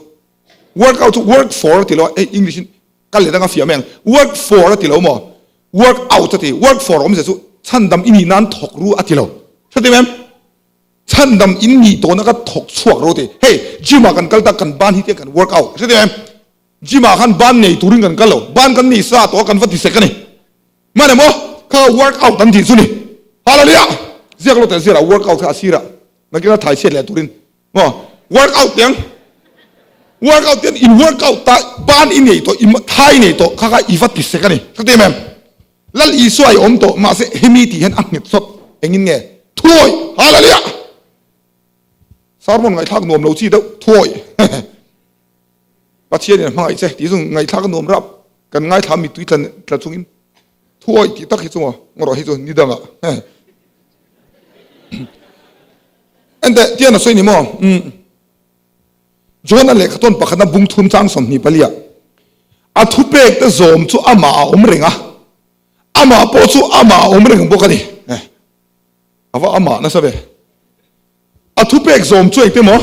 work out chu work for a ti lo a, hei English in Ka let anga fiah mai ang. Work for a ti lo maw? Work out a ti. Work for awmzia chu chhandam i nih nan thawk ru a ti lo. Hre em? Chhandam in nih tawhna ka thawk chhuak ru a ti. Hei, gym ah kan kal ta, kan ban hi tiang kan work out. Hre em? Gym ah khan ban nei turin kan kal lo. Ban kan nei sa tawh a kan va ti sek a ni. Hman em aw? Kha work out an tih chu ni. Hallelujah! Ziak lo teh zirah work out kha a sirah nakina thai chhiat leh turin Maw work out tiang work out tiang in work out ta ban i nei tawh i thai nei tawh kha kha i va ti sek a ni ka ti em em Lal Isua i awm tawh mahse hemi tih hian a nghet sawt engin nge thuawi hallelujah sermon ngaihthlak nuam lo chi deuh thuawi Pathian in a hmangaih che tih chu ngaihthlak a nuam rap kan ngaithla mittui tla tla chungin thuawi tih tak hi chu maw ngawrh hi chu ni dangah Enteh, tian a sawi ni maw? Umm. John-a lehkha tawn pakhatna bung thum chang 24 ah, A thupek te zawm chu amah a awm reng a, amah pawh chu amah a awm reng bawk a ni. Eh, a va amah nasa ve. A thupek zawm chu engte maw?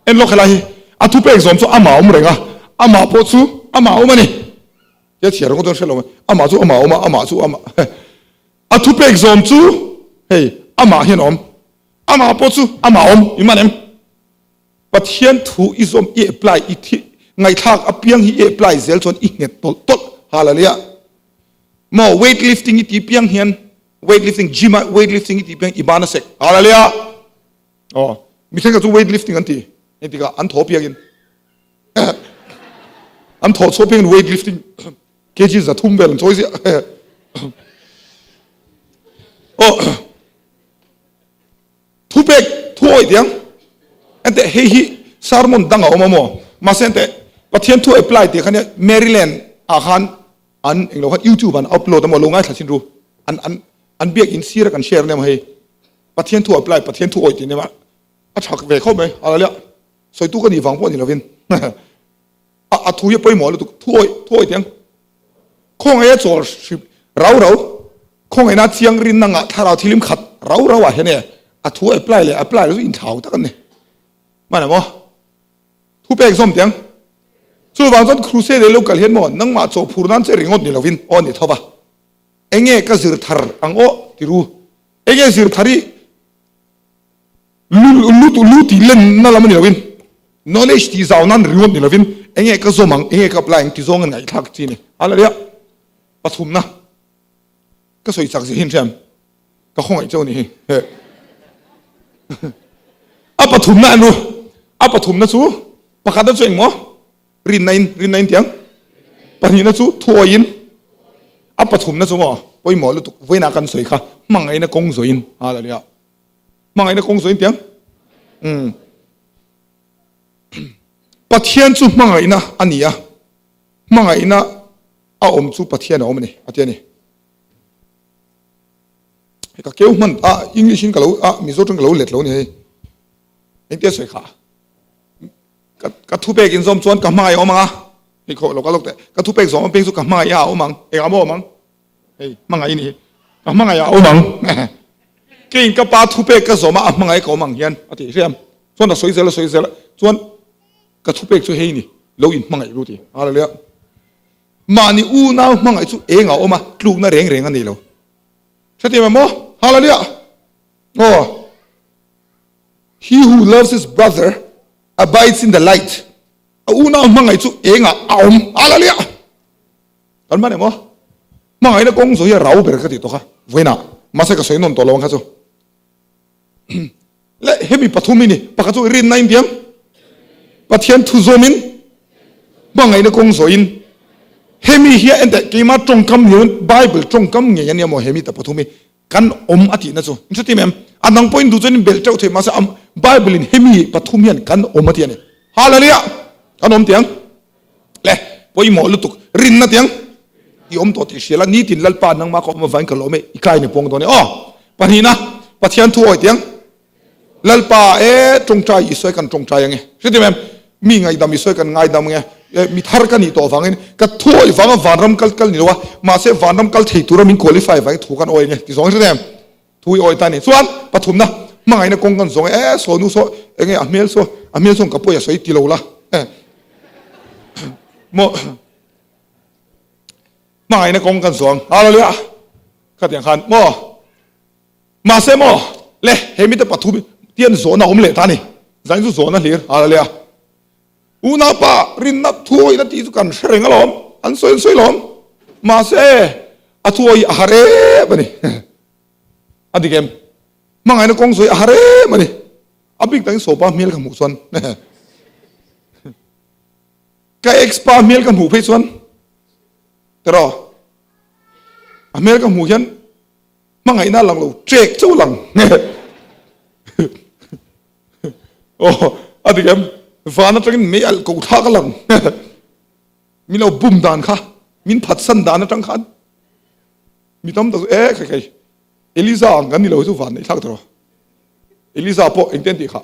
En lawk helai hi. A thupek zawm chu amah a awm reng a, amah pawh chu amah a awm a ni. Tia chhiar ringawt chuan hre lo mai. Amah chu amah a awm a, amah chu amah. A thupek zawm chu hei amah hian a awm. Amah pawh chu amah a awm i man em? Pathian thu i zawm i apply i thi ngaihthlak apiang hi i apply zel chuan i nghet tawlh tawlh hallelujah. Maw weight lifting i ti piang hian weight lifting gym ah weight lifting i ti piang i ban a sek hallelujah. Aw mi thenkhat chu weight lifting an ti engtikah an thaw piangin. An thawh chhuah piangin weight lifting kg 300 vel an chawi ziah. Aw thupek thu awih tiang enteh hei hi sermon dang a awm a maw mahse enteh Pathian thu apply tih kha nia Maryland ah khan an englo khan YouTube an upload a maw lo ngaithla thin ru an an an biak in sir a kan share nia maw hei Pathian thu apply Pathian thu awih tih nia a chak ve khawp mai a la sawitu ka nih vang pawh ni lovin a a thu hi a pawimawh lutuk thu awih thu awih tiang khawngaih a chawl hrip rau rau khawngaihna chiang rinna ngah thlarau thilim khat rau rau ah hian e a thu apply leh apply lo chu inthlau tak an ni hman ang aw thu pek zawm tiang chuvang chuan crusade lo kal hian maw nangmah chaw phur nan che ringawt ni lovin aw ni tho va enge ka zir thar ang aw tiru enge zir thar i Lu lu lu tih lenna lam a ni loin knowledge tih zau nan ringawt ni lovin enge ka zawm ang enge ka apply ang ti zawng a ngaihthlak chi a ni. Hallelujah! Pathumna ka sawi chak zia hi an hria em? Ka khawngaih cheu a ni hi. A pathumna en ru. A pathumna chu pakhatna chu engmaw? Rinna in rinna in tiang. Pahnihna chu thuawiin a pathumna chu maw pawimawh lutuk vawiinah kan sawi kha hmangaihna kawng zawhin. Hallelujah! Hmangaihna kawng zawhin tiang. Umm. Pathian chu hmangaihna a ni a, hmangaihna a awm chu Pathian a awm a ni, a ti a ni. Hei ka keu hman a, English in ka lo a, Mizo tawng ka lo let lo a ni hei. Engtia sawi kha? Ka ka thupek inzawm chuan ka hmangaih a awm ang a, hei khaw lo kal lawk teh. Ka thupek zawm apiang chu ka hmangaih a awm ang, engah maw awm ang? Hei, hmangaih i ni hi. Ka hmangaih a awm ang. Keiin ka pa thupek ka zawm a, a hmangaih ka awm ang hian a ti hriam. Chuan a sawi zel a sawi zel a, chuan ka thupek chu hei ni, lo in hmangaih ru ti. Hallelujah. Mahni unau hmangaih chu eng a awm a, tlukna reng reng a ni lo. Hrethiam em maw? Hallelujah. Aw. He who loves his brother abides in the light. A unau hmangaih chu eng ah a awm. Hallelujah. Kan hman emaw? Hmangaihna kawng zawh hi a rau ber ka tih tawh kha vawiinah mahse ka sawi nawn tawh lo ang kha chu. Le hemi pathum hi ni, pakhat chu rinna in diam, Pathian thu zawmin hmangaihna kawng zawhin hemi hi a enteh keima tawngkam ni loin Bible tawngkam ngei a nia maw hemi ta pathum hi kan awm a tihna chu. In hretim em? A dang pawhin duh chuan in belh teuh thei mahse Bible in hemi pathum hian kan awm a ti a ni. Hallelujah! Kan awm tiang. Le, pawimawh lutuk, rinna tiang i awm tawh tih hria la, nitin Lalpa nangmah ka awm avangin ka lawm e, i kai ni pawng dawn e. Aw, pahnihna, Pathian thu awi tiang, Lalpa e, tawngtai i sawi kan tawngtai ange. Hretim em? Mi ngaihdam i sawi kan ngaidam ange. E, mi thar ka nih tawh avangin ka thu awi vanga vanram kal kal ni lo a, mahse vanram kal thei tura min qualify avangin thu kan awi ange. Ti zawng hretim em? Thui awi ta ni. Chuan pathumna, hmangaihna kawng kan zawng e, eh saw nu saw enge a hmel saw, a hmel sawn ka pawi a sawi ti lo la. Eh. Maw hmangaihna kawng kan zawng. Hallelujah. Khatiang khan maw. Mahse maw le he mite pathum tian zawhna awm leh ta ni. Zain chu zawhna hlir. Hallelujah. Unaupa rinna thuawihna tih chu kan hre reng alawm, an sawi an sawi lawm. Mahse a thuawih a har em a ni. A dik em? Hmangaihna kawng sawi a har em a ni. A bik takin Sopa hmel ka hmuh chuan ka ex pa hmel ka hmuh phei chuan tiraw a hmel ka hmuh hian hmangaihna a lang lo ṭek chauh a lang. Aw a dik em? Van atangin mei alh ko thlak a lang. Min lo bum dan kha, min phatsan dan atang khan Mi tam tak chu e khai khai Eliza ang kan ni lo hi chu van neih thlak tawh. Eliza pawh engte an tih kha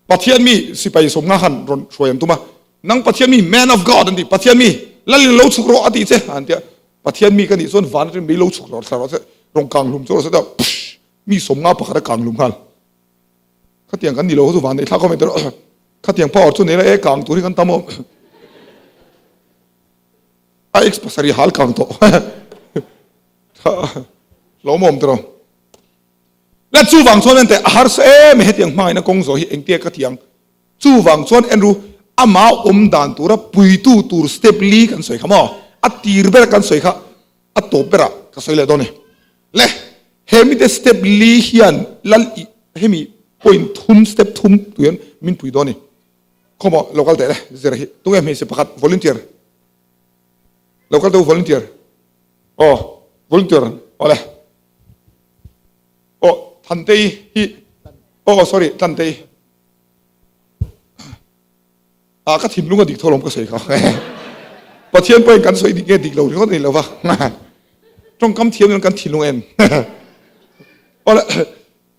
Pathian mi sipai sawmnga khan rawn hruai an tum a, nang Pathian mi man of God an ti, Pathian mi Lalin lo chhuk rawh a tih che an tia, Pathian mi ka nih chuan van atangin mei lo chhuk rawh thla rawh se, rawn kang hlum chu rawh se tia psh mi sawmnga pakhat a kang hlum nghal. Khatiang kan ni lo chu van neih thlak awm e tawh khatiang power chu nei la e kang tur hi kan tam awm. A ex pasarih hal kang tawh. Lawmawm tawh. La chuvang chuan ente a harsa em hetiang hmangaihna kawng zawh hi engtia ka ti ang. Chuvang chuan en ru ama awm dan tura puitu tur step li kan sawi kha maw? A tir bera kan sawi kha a tawp berah ka sawi leh dawn e. Le he mite step li hian lal i hemi point thum step thum tuian min pui dawn e. Khawmaw lo kal teh le zir hi tunge hmeichhe pakhat volunteer lo kal teh u volunteer aw volunteer awle aw Thantei hi aw sorry Tlantei ah ka thinlung a dik tho lawm ka sawi kha Pathian pawhin kan sawi dik nge dik lo ringawt a ni lo va tawngkam thiam in kan thinlung en awle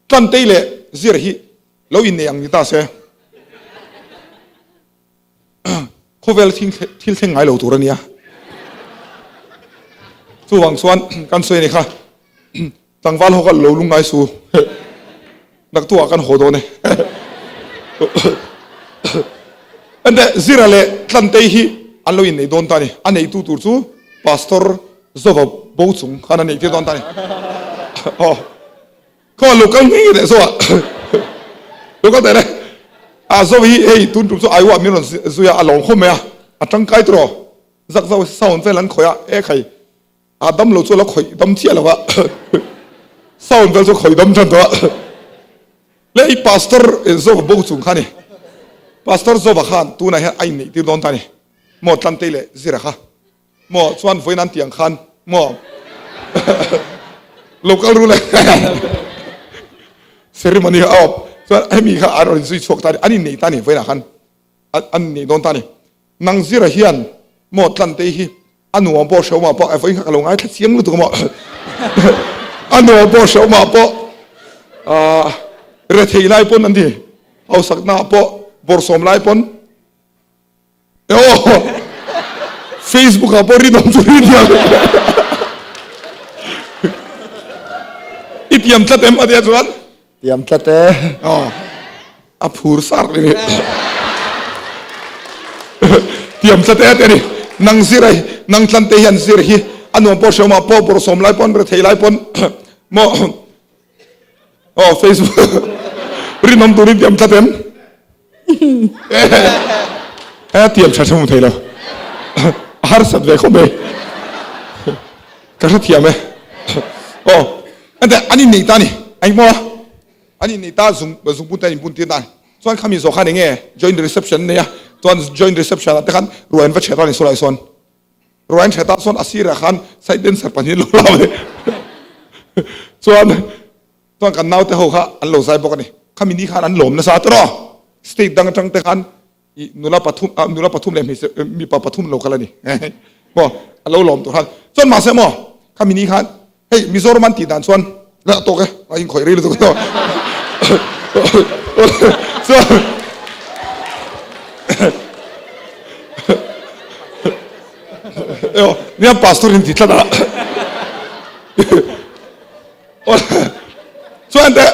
Tlantei leh zir hi Lo innei ang ni ta se. Khawvel thil thleng ngai lo tur a nia. Chuvang chuan kan sawi a ni kha, tlangval ho kha lo lung ngai su. Naktuah kan haw dawn e. Ente Zira leh Tlantei hi an lo innei dawn ta a ni. A neitu tur chu Pastor Zova bo chung khan a neihtir dawn ta a ni. Aw. Khaw lo kal ngei leh zawh ah lo kal teh le a zo hi hei tun tum chu Iowa min rawn zui a a lawm khawp mai a a tangkai tawh zak zauh sound vel an khawih a e khai a dam lo chu a la khawih dam chiah lo a sound vel chu a khawih dam tan tawh a le i pastor Zova bo chung kha ni pastor Zova khan tunah hian a inneih tir dawn ta ni maw Tlantei leh Zira kha. Maw chuan vawiin an tih ang khan maw lo kal ru le ceremony kha a awp chuan hemi kha an rawn zui chhuak ta a ni an innei ta a ni vawiinah khan an innei dawn ta a ni nang zira hian maw Tlantei hi a nuam pawh hrehawmah pawh vawiin kha ka lo ngaithla chiang lutuk a maw a nuam pawh hrehawmah pawh ah rethei lai pawn an ti hausaknaah pawh bawrhsawm lai pawn Aw Facebook ah pawh rinawm chu rin hian i tiam tlat em a tia chuan tiam tlat e aw a phur sar ni tiam tlat e te ni nang zir ai nang tlan te hian zir hi a nuam pawh hrehawm ah pawh bawrhsawm lai pawn rethei lai pawn maw Aw Facebook rinawm turin tiam tlat em? Eh tiam tha thung thei lo. A harsat ve khawp mai. Ka hrethiam e. Aw ente an innei ta ni. Eng maw? An innei ta zung zungpun te an inbun tir ta. Chuan khami zawh khan enge joint reception nei a. Chuan joint reception ah te khan ruai an va chhe ta ni saw lai sawn. Ruain hre ta sawn a sirah khan side dancer pahnih an lo lau leh chuan chuan kan naute ho kha an lo zai bawk a ni. Khami ni khan an lawm nasa tawh state dang atang te khan i nula pathum ah nula pathum leh hmeichhe mipa pathum lo kal a ni maw a lo lawm tur khan chuan mahse maw khami ni khan Hei Mizoram an tih dan chuan a tawk e, a inkhawih rei lutuk tawh. Chuan Eo, nia pastor in ti tlat a. Chuan te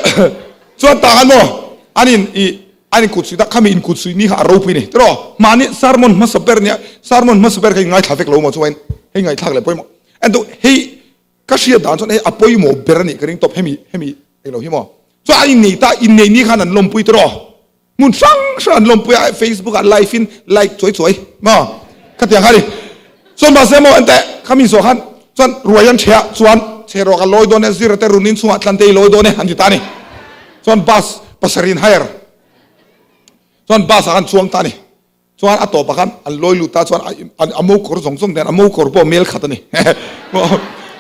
chuan ta khan maw an in i an in kut suih ta khami in kut suih ni kha a ropui ni tiraw mahni sermon hmasa ber nia sermon hmasa ber kha in ngaithla vek lo maw chuan hei ngaihthlak leh pawimawh Ento hei ka hriat dan chuan hei a pawimawh ber a nih ka ring tawp hemi hemi englo hi maw. Chuan an innei ta innei ni khan an lawmpui tawh rawh. Hmun hrang hrang an lawmpui a Facebook ah live in like chuai chuai maw khatiang kha ni. Chuan mahse maw enteh khami zawh khan chuan ruai an ṭheh ah chuan chhe rawh ka lawi dawn e zir te run in chhungah tlante i lawi dawn e an ti ta a ni. Chuan bus pasarih in hire chuan bus ah khan chuang ta a ni. Chuan a tawpah khan an lawi lut ta chuan a mo kawr zawng zawng nen a mo kawr pawh mel khat a ni.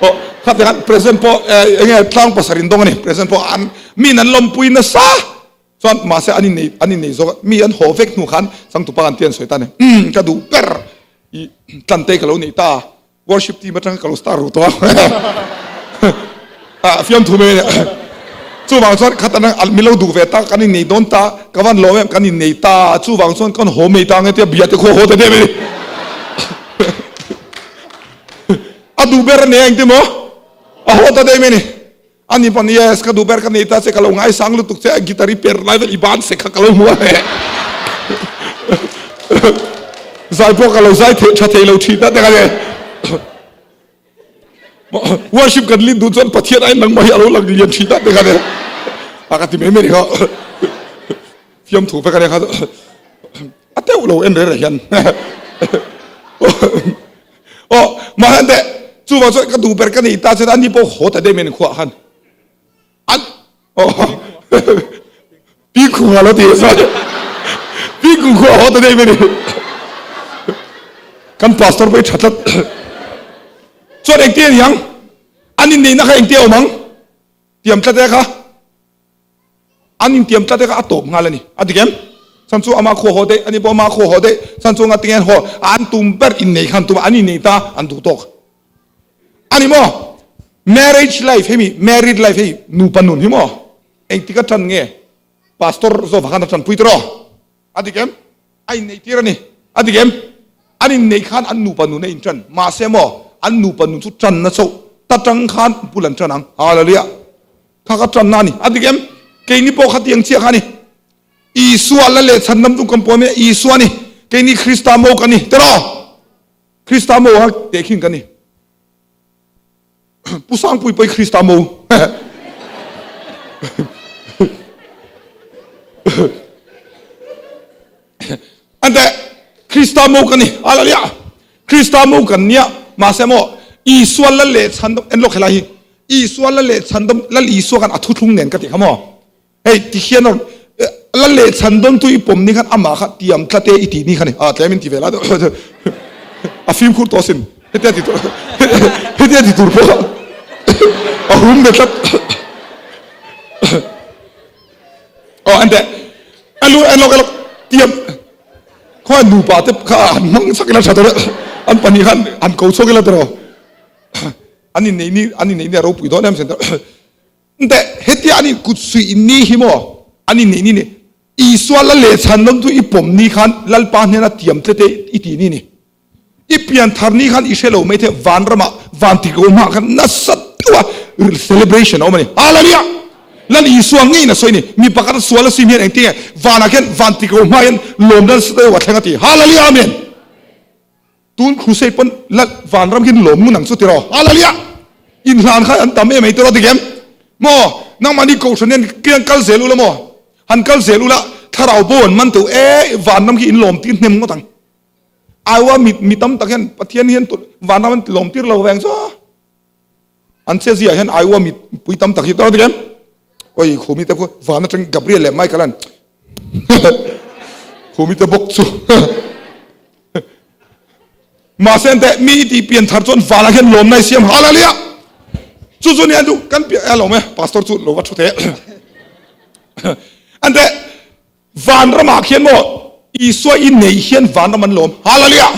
Aw khat khan present pawh enge tlang pasarih in dawng a ni present pawh an min an lawmpui nasa chuan mahse an innei an innei zawk mi an haw vek hnu khan changtupa kan ti an sawi ta a ni. Umm ka duh ber i tlante ka lo neih ta. Worship team atanga ka lo star ru tawh a fiamthu mai a ni. Chuvang chuan khat an min lo duh ve ta kan innei dawn ta ka van lawm em kan innei ta chuvang chuan kan haw mai ta ang e tia bia te khaw haw ta deuh a ni. A duh ber a nei a engti maw a haw ta deuh mai a ni. A ni pawn yes ka duh ber ka nei ta che ka lo ngaisang lutuk che a guitar i per lai vel i ban sek kha ka lo hmu a zai pawh ka lo zai thei tha thei lo thin a te ka ni worship kan lin duh chuan Pathian ai nangmah hi a lo lang lian thin a te ka ni a ka ti mai mai ni kha fiamthu vek a ni kha a teuh lo en reh reh hian Aw, mahse teh, chuvang chuan ka duh ber ka nei ta chuan ani pawh haw ta deuh mai an khuah khan. An, aw, pi khua lo ti chuan, pi. Zing kum khua haw ta daih mai ni. Kan pastor pawh hi tha tlat. Chuan engtia ni ang? An inneihna kha engtia awm ang? Tiam tlat e kha. An intiam tlat e kha a tawp nghal a ni. A dik em? Chhan chu ama khua haw daih, ani pawh ama khua haw daih. Chhan chu ngatinge an haw? An tum ber innei kha an tum a, an innei ta an duh tawk. A ni maw? Marriage life hei mi, married life hei nupa nun hi maw? Engtik a tan nge? Pastor zawk khan a tanpui tiraw? A dik em? A inneih tir a ni. A dik em? An inneih khan an nupa nun a intan. Mahse maw, an nupa nun chu tanna chauh ta tang khan bul an tan ang. Hallelujah! Kha kha tanna a ni. A dik em? Keini pawh khatiang chiah kha a ni. Isua la leh chhandam chu kan pawm e. Isua a ni. Keini Krista mo kan ni. Tiraw? Krista mo kha tehkhin kan ni. Pu Sangpui pawh hi Krista mo. Ante Krista mo kan ni. Hallelujah. Krista mo kan nia. Mahse mo Isua lal leh chhandam en lawk helai hi. Isua lal leh chhandam lal Isua kan a thuthlung nen ka ti kha maw. Hei ti hian a la leh chhan dawn tu i pawm ni khan amah kha tiam tlat e i tih ni kha ni. Ah tlem in ti ve la a fimkhur tawh asin. Hetia ti tur hetia ti tur pawh a hum ve tlat. Aw ente elu elok elok tiam khaw nupa te kha an hmang sak ila tha tawh an pahnih khan an ko chhuak ila tawh an inneih ni an inneih ni a ropui dawn em center Enteh, hetia an inkut suih in ni hi maw? An inneih ni ni. Isua la lehchhan lam chu i pawm ni khan Lalpa hnena tiam tlete i ti ni ni. I pian thar ni khan i hre lo mai the vanramah vantiklo hmaah khan nasa deuha celebration a awm a ni. Hallelujah! Lal Isua ngeiin a sawi ni. Mi pakhat a sual a sim hian engtinge vanah khian vantiklo hmaah hian lawmna nasa deuh a thleng a ti. Hallelujah! Amen! Tun crusade pawn la vanram hian lawm ngun ang chu tiraw? Hallelujah! Inhlan kha an tam em ei tiraw dik em? Maw? Nangmahni kohhran hian kiang kal zel ula maw? Han kal zel ula thlarau bo an man teuh e vanram khi in lawm tir hnem ngawt ang. Aiwa mi mi tam tak hian Pathian hian vanram an lawm tir lo veng chu. An che zia hian Iowa mi pui tam tak hi tawh dik em? Oi khumi te khu van atang Gabriel leh Michael an khumi te bawk chu mahse ante mi i tih pian thar chuan vanah hian lawmna i siam hallelujah chu chu ni an chu kan pian a lawm e pastor chu lo va thu the ante Vanramah khian maw Isua i neih hian vanram an lawm. Hallelujah!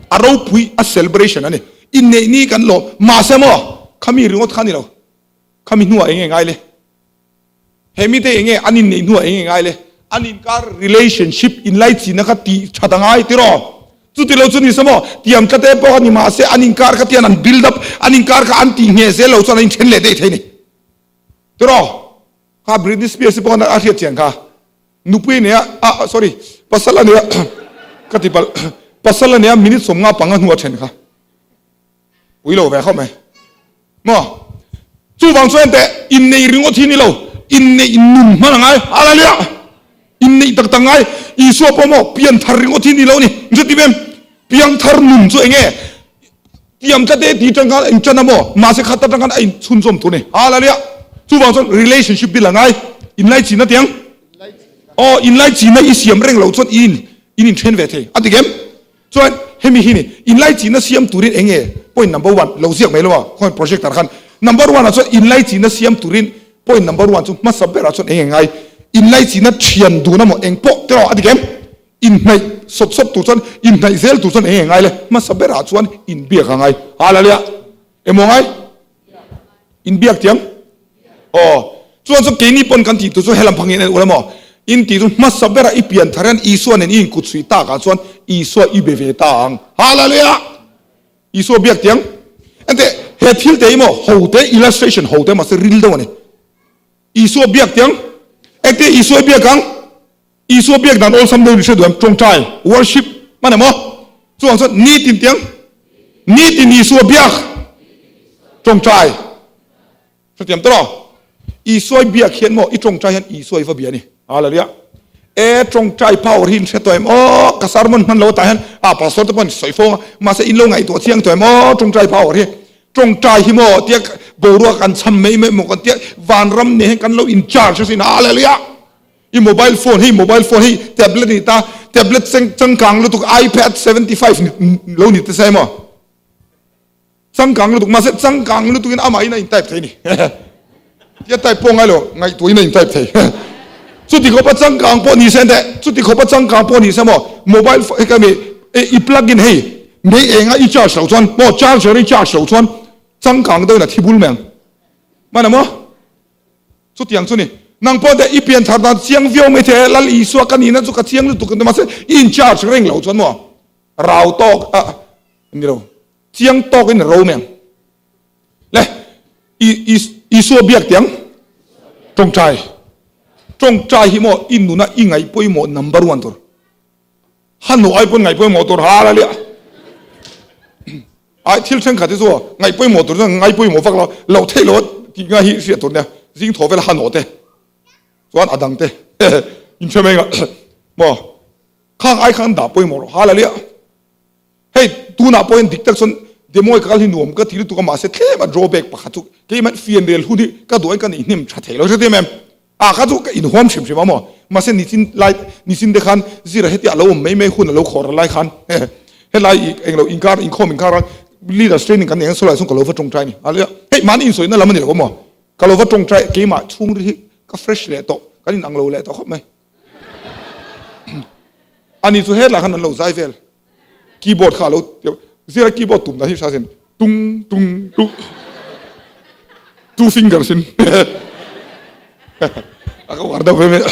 A ropui a celebration a ni. Inneih ni kan lawm. Mahse maw khami ringawt kha a ni lo. Khami hnuah eng nge ngai le? He mite eng nge an inneih hnuah eng nge ngai le? An inkar relationship inlaichinna kha tih that a ngai tiraw? Chuti lo chu ni se maw tiam tlat e pawh a ni mahse an inkar kha tian an build up an inkar kha an tih ngheh zel lo chuan an inthen leh daih thei a ni. Tiraw? Kha Britney Spears pawh a hriat chian kha. Nupui ania ah sorry pasal ania ka ti palh pasal ania minute 50 panga hnu a then kha. Pui lo ve khawp mai. Maw? Chuvang chuan teh inneih ringawt hi ni lo inneih nun hman a ngai. Hallelujah! Inneih tak tak ngai. Isua pawh maw pianthar ringawt hi ni lo ni. Ni ti em? Piangthar nun chu enge? Tiam tlat e ti tang khan a intan a maw? Mahse khat atang khan a inchhunzawm tur a ni. Hallelujah! Chuvang chuan relationship bil a ngai. Inlaichina tiang? Aw, inlaichina i siam reng loh chuan i in in inthen ve thei. A dik em? Chuan hemi hi ni, inlaichina siam turin eng nge point number one lo ziak mai lo a, khawi projector khan number one ah chuan inlaichina siam turin point number one chu hmasa berah chuan eng nge ngai? Inlaichina thian dun a maw eng pawh tiraw a dik em? Inhnaih sawt sawt tur chuan inhnaih zel tur chuan eng nge ngai le? Hmasa berah chuan inbiak a ngai. Hallelujah! Emaw ngai? Inbiak tiang? Aw. Chuan chu keini pawn kan tih tur chu helam phangin en ula maw? In tih chu hmasa berah i pian thar hian Isua nen i inkut suih takah chuan Isua i be ve ta ang. Hallelujah! Isua biak tiang? Enteh, he thil te hi maw ho te illustration ho te mahse ril deuh a ni. Isua biak tiang? Engte Isua i biak ang? Isua biak dan awlsam deuh in hre duh em? Tawngtai, worship, hman em aw? Chuvang chuan nitin tiang, nitin Isua biak, tawngtai. Hrethiam tawh lo? Isua i biak hian maw i tawngtai hian Isua i va bia a ni. Hallelujah. E tawngtai power hi in hre tawh em aw? Ka sermon hman lo atah hian a pastor te pawh an sawi fo ang a, mahse in lo ngaihtuah chiang tawh em aw tawngtai power hi? Tawngtai hi maw tia boruak an cham mai mai maw kan tia vanram nen hian kan lo in charge asin. Hallelujah. I mobile phone hei mobile phone hei tablet ni ta tablet changkang lutuk iPad 75 lo ni te sai maw changkang lutuk mahse changkang lutuk in amah in a in type thei ni tia type pawh ngai lo ngaihtuah in a in type thei chuti khawpa changkang pawh ni se te chuti khawpa changkang pawh ni se maw mobile phone hei ka mi i plug in hei mei enga i charge lo chuan maw charger i charge lo chuan changkang deuhin a thi bul mai ang mana maw Chutiang chu ni. Nang pawh teh i pian thar dan chiang viau mai thei a, Lal Isua ka nihna chu ka chiang lutuk ang mahse i in charge reng lo chuan maw rau tawk a ni lo, chiang tawk in ro mai ang. Le i Isua biak tiang tawngtai, tawngtai hi maw i nuna i ngaih pawimawh number one tur. Hanu ai pawn ngaih pawimawh tur ha la liah. Ai thil thenkhat hi chu ngaih pawimawh tur chuan ngai pawimawh vak lo, loh theih loh tih ngai hi hriat tur nia. Zing thaw vel hanu te chuan a dang te in hre mai ngah maw khang ai khan dah pawimawh rawh ha la liah. Hei tunah pawhin dik tak chuan demo ka kal hi nuam ka ti lutuk a mahse tlem a drawback pakhat chu keimah fianrial hun hi ka duh ain ka neih hnem tha thei lo hre te em. A kha chu ka inhuam hrim hrim a maw? Mahse nichin lai nichin te khan zira heti a lo awm mai mai hun a lo khawr lai khan helai i englo inkar inkhawm inkar a leaders training kan nei ang sawlai chuan ka lo va tawngtai ni. Hallelujah. Hei mahni insawi na lam a ni lo maw? Ka lo va tawngtai keimah chhungril hi ka fresh leh tawh kan in ang lo leh tawh khawp mai. Ani chu hetlai khan an lo zai vel. Keyboard kha a lo zira keyboard tum dan hi hria sin tung tung tung two fingers in a ka war deuh ve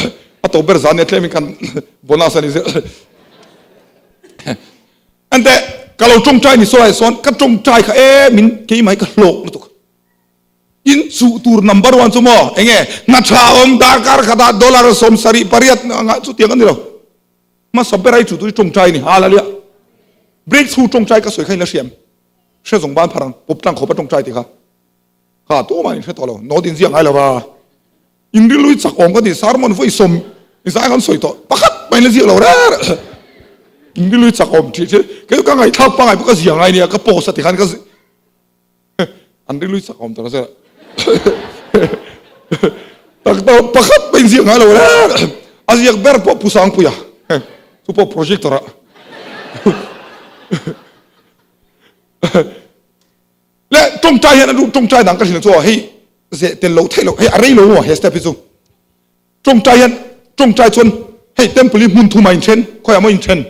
a to ber zan ne tlem in kan bonus ani zir ante ka lo tawngtai ni saw lai sawn ka tawngtai kha e min keimah hi ka hlawk lutuk in chuh tur number one chu maw enge hna tha awm darkar khatah dollar 78 anga chu tiang ani lo Hmasa ber ai chu tui tawngtai ni hallelujah. Breakthrough tawngtai ka sawi kha in la hriam. Hre zawng ban phar ang pawp tlang khawp a tawngtai ti kha. Kha tumah in hre tawh lo. Note in ziak ngai lo va. In rilui chak awm ka ti sermon vawi sawm in zai kan sawi tawh. Pakhat mah in la ziak lo reng reng. In rilui chak awm tih chu kei ka ngaihthlak pangai pawh ka ziak ngai nia ka post a ti khan ka An rilui chak awm tawh se. Tak tak pakhat pawh in ziak ngai lo reng. A ziak ber pawh Pu Sangpuia. Chu pawh projector ah. Le tawngtai hian an duh tawngtai dang ka hrilh chu hei zeh tel lo theih lo hei a rei lo maw he step hi chu. Tawngtai hian tawngtai chuan hei temple hi hmun thum ah in then khawiah maw in then.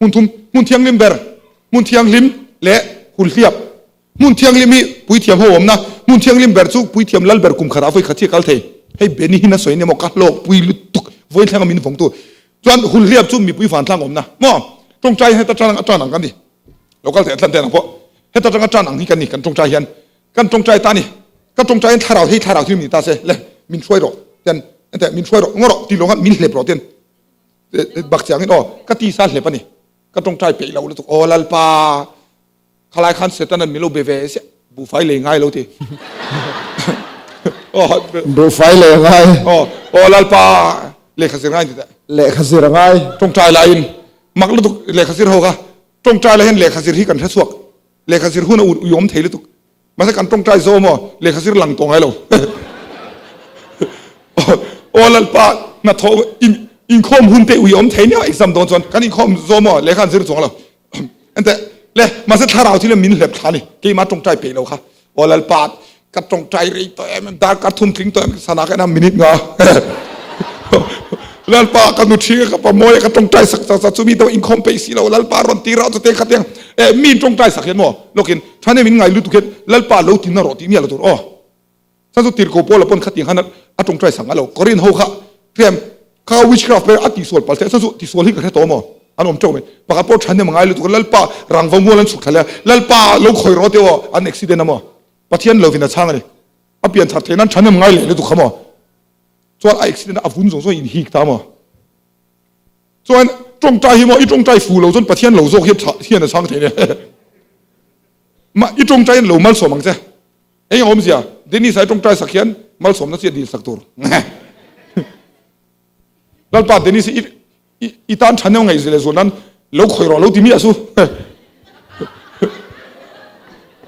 Hmun thum, hmun thianghlim ber, hmun thianghlim leh hulhliap. Hmun thianghlim hi puithiam ho awmna, hmun thianghlim ber chu puithiam lal ber kum khatah vawi khat hi a kal thei. Hei Benny hin a sawi nia maw, ka hlawk pui lutuk, vawi thlenga min vawngtu. Chuan hulhliap chu mipui vantlang awmna maw, tawngtai hian heta tan tan ang kan ni. Lo kal thei a tlan te ang pawh, heta tanga tan ang hi kan ni, kan tawngtai hian. Kan tawngtai ta ni, ka tawngtai hian thlarau hei thlarau thil min ta se, le min hruai rawh ten, enteh min hruai rawh, ngaw rawh ti lawng min hlep rawh ten. Bak chiangin aw ka tisa hlep a ni ka tawngtai peih lo lutuk aw Lalpa khalai khan Setanan min lo be ve siah buhfai lei ngai lo ti buhfai lei ngai aw aw Lalpa lehkha zir ngai ti teh lehkha zir ngai tawngtai laiin mak lutuk lehkha zir ho kha tawngtai lai hian lehkha zir hi kan hre chhuak lehkha zir hun a uiawm thei lutuk Mahse kan tawngtai zo maw? Lehkha zir lang tawh ngai lo. Aw Lalpa hnathawh in inkhawm hun te ui awm thei nia exam dawn chuan kan inkhawm zo maw? Lehkha an zir chuang lo. Enteh le mahse thlarau thil min hlep thla ni keimah tawngtai peih lo kha. Aw Lalpa ka tawngtai rei tawh em em darkar thum tling tawh em sana ka en a minute nga. Lalpa ka nu ṭhing a ka pa mawi a ka tawngtai sak chak chak chu mi deuh inkhawm peih si lo Lalpa rawn ti rauh chu te kha tiang eh mi in tawngtai sak hian maw lawkin Thane min ngai lutuk hian Lalpa lo ti na rawh tih miah lo tur aw. Chuan chu tirhkoh Paula pawn khatiang khan a tawngtai sak ngai lo. Korin ho kha tlem kha witchcraft player a tihsual palh theih chuan chu tihsual hi ka hre tawh maw? An awm teuh mai. Pakhat pawh thahnem a ngai lutuk a Lalpa rangva mual an chhuk thla leh a Lalpa lo khawi rawh tih aw an accident a maw? Pathian lovin a chhang a ni. A pian thar theih nan thahnem ngai leh lutuk kha maw? Chuan a accident a a vun zawng zawng in hik ta maw? Chuan tawngtai hi maw i tawngtai fu lo chuan Pathian lo zawk hian tha hian a chhang thei nia. Mah i tawngtai hian lo malsawm ang che. Eng a awmzia Dennis a i tawngtai sak hian malsawmna chi a dil sak tur. Lalpa Dennis i i tan tha neu ngaih leh zual nan lo khawi rawh lo ti miah su.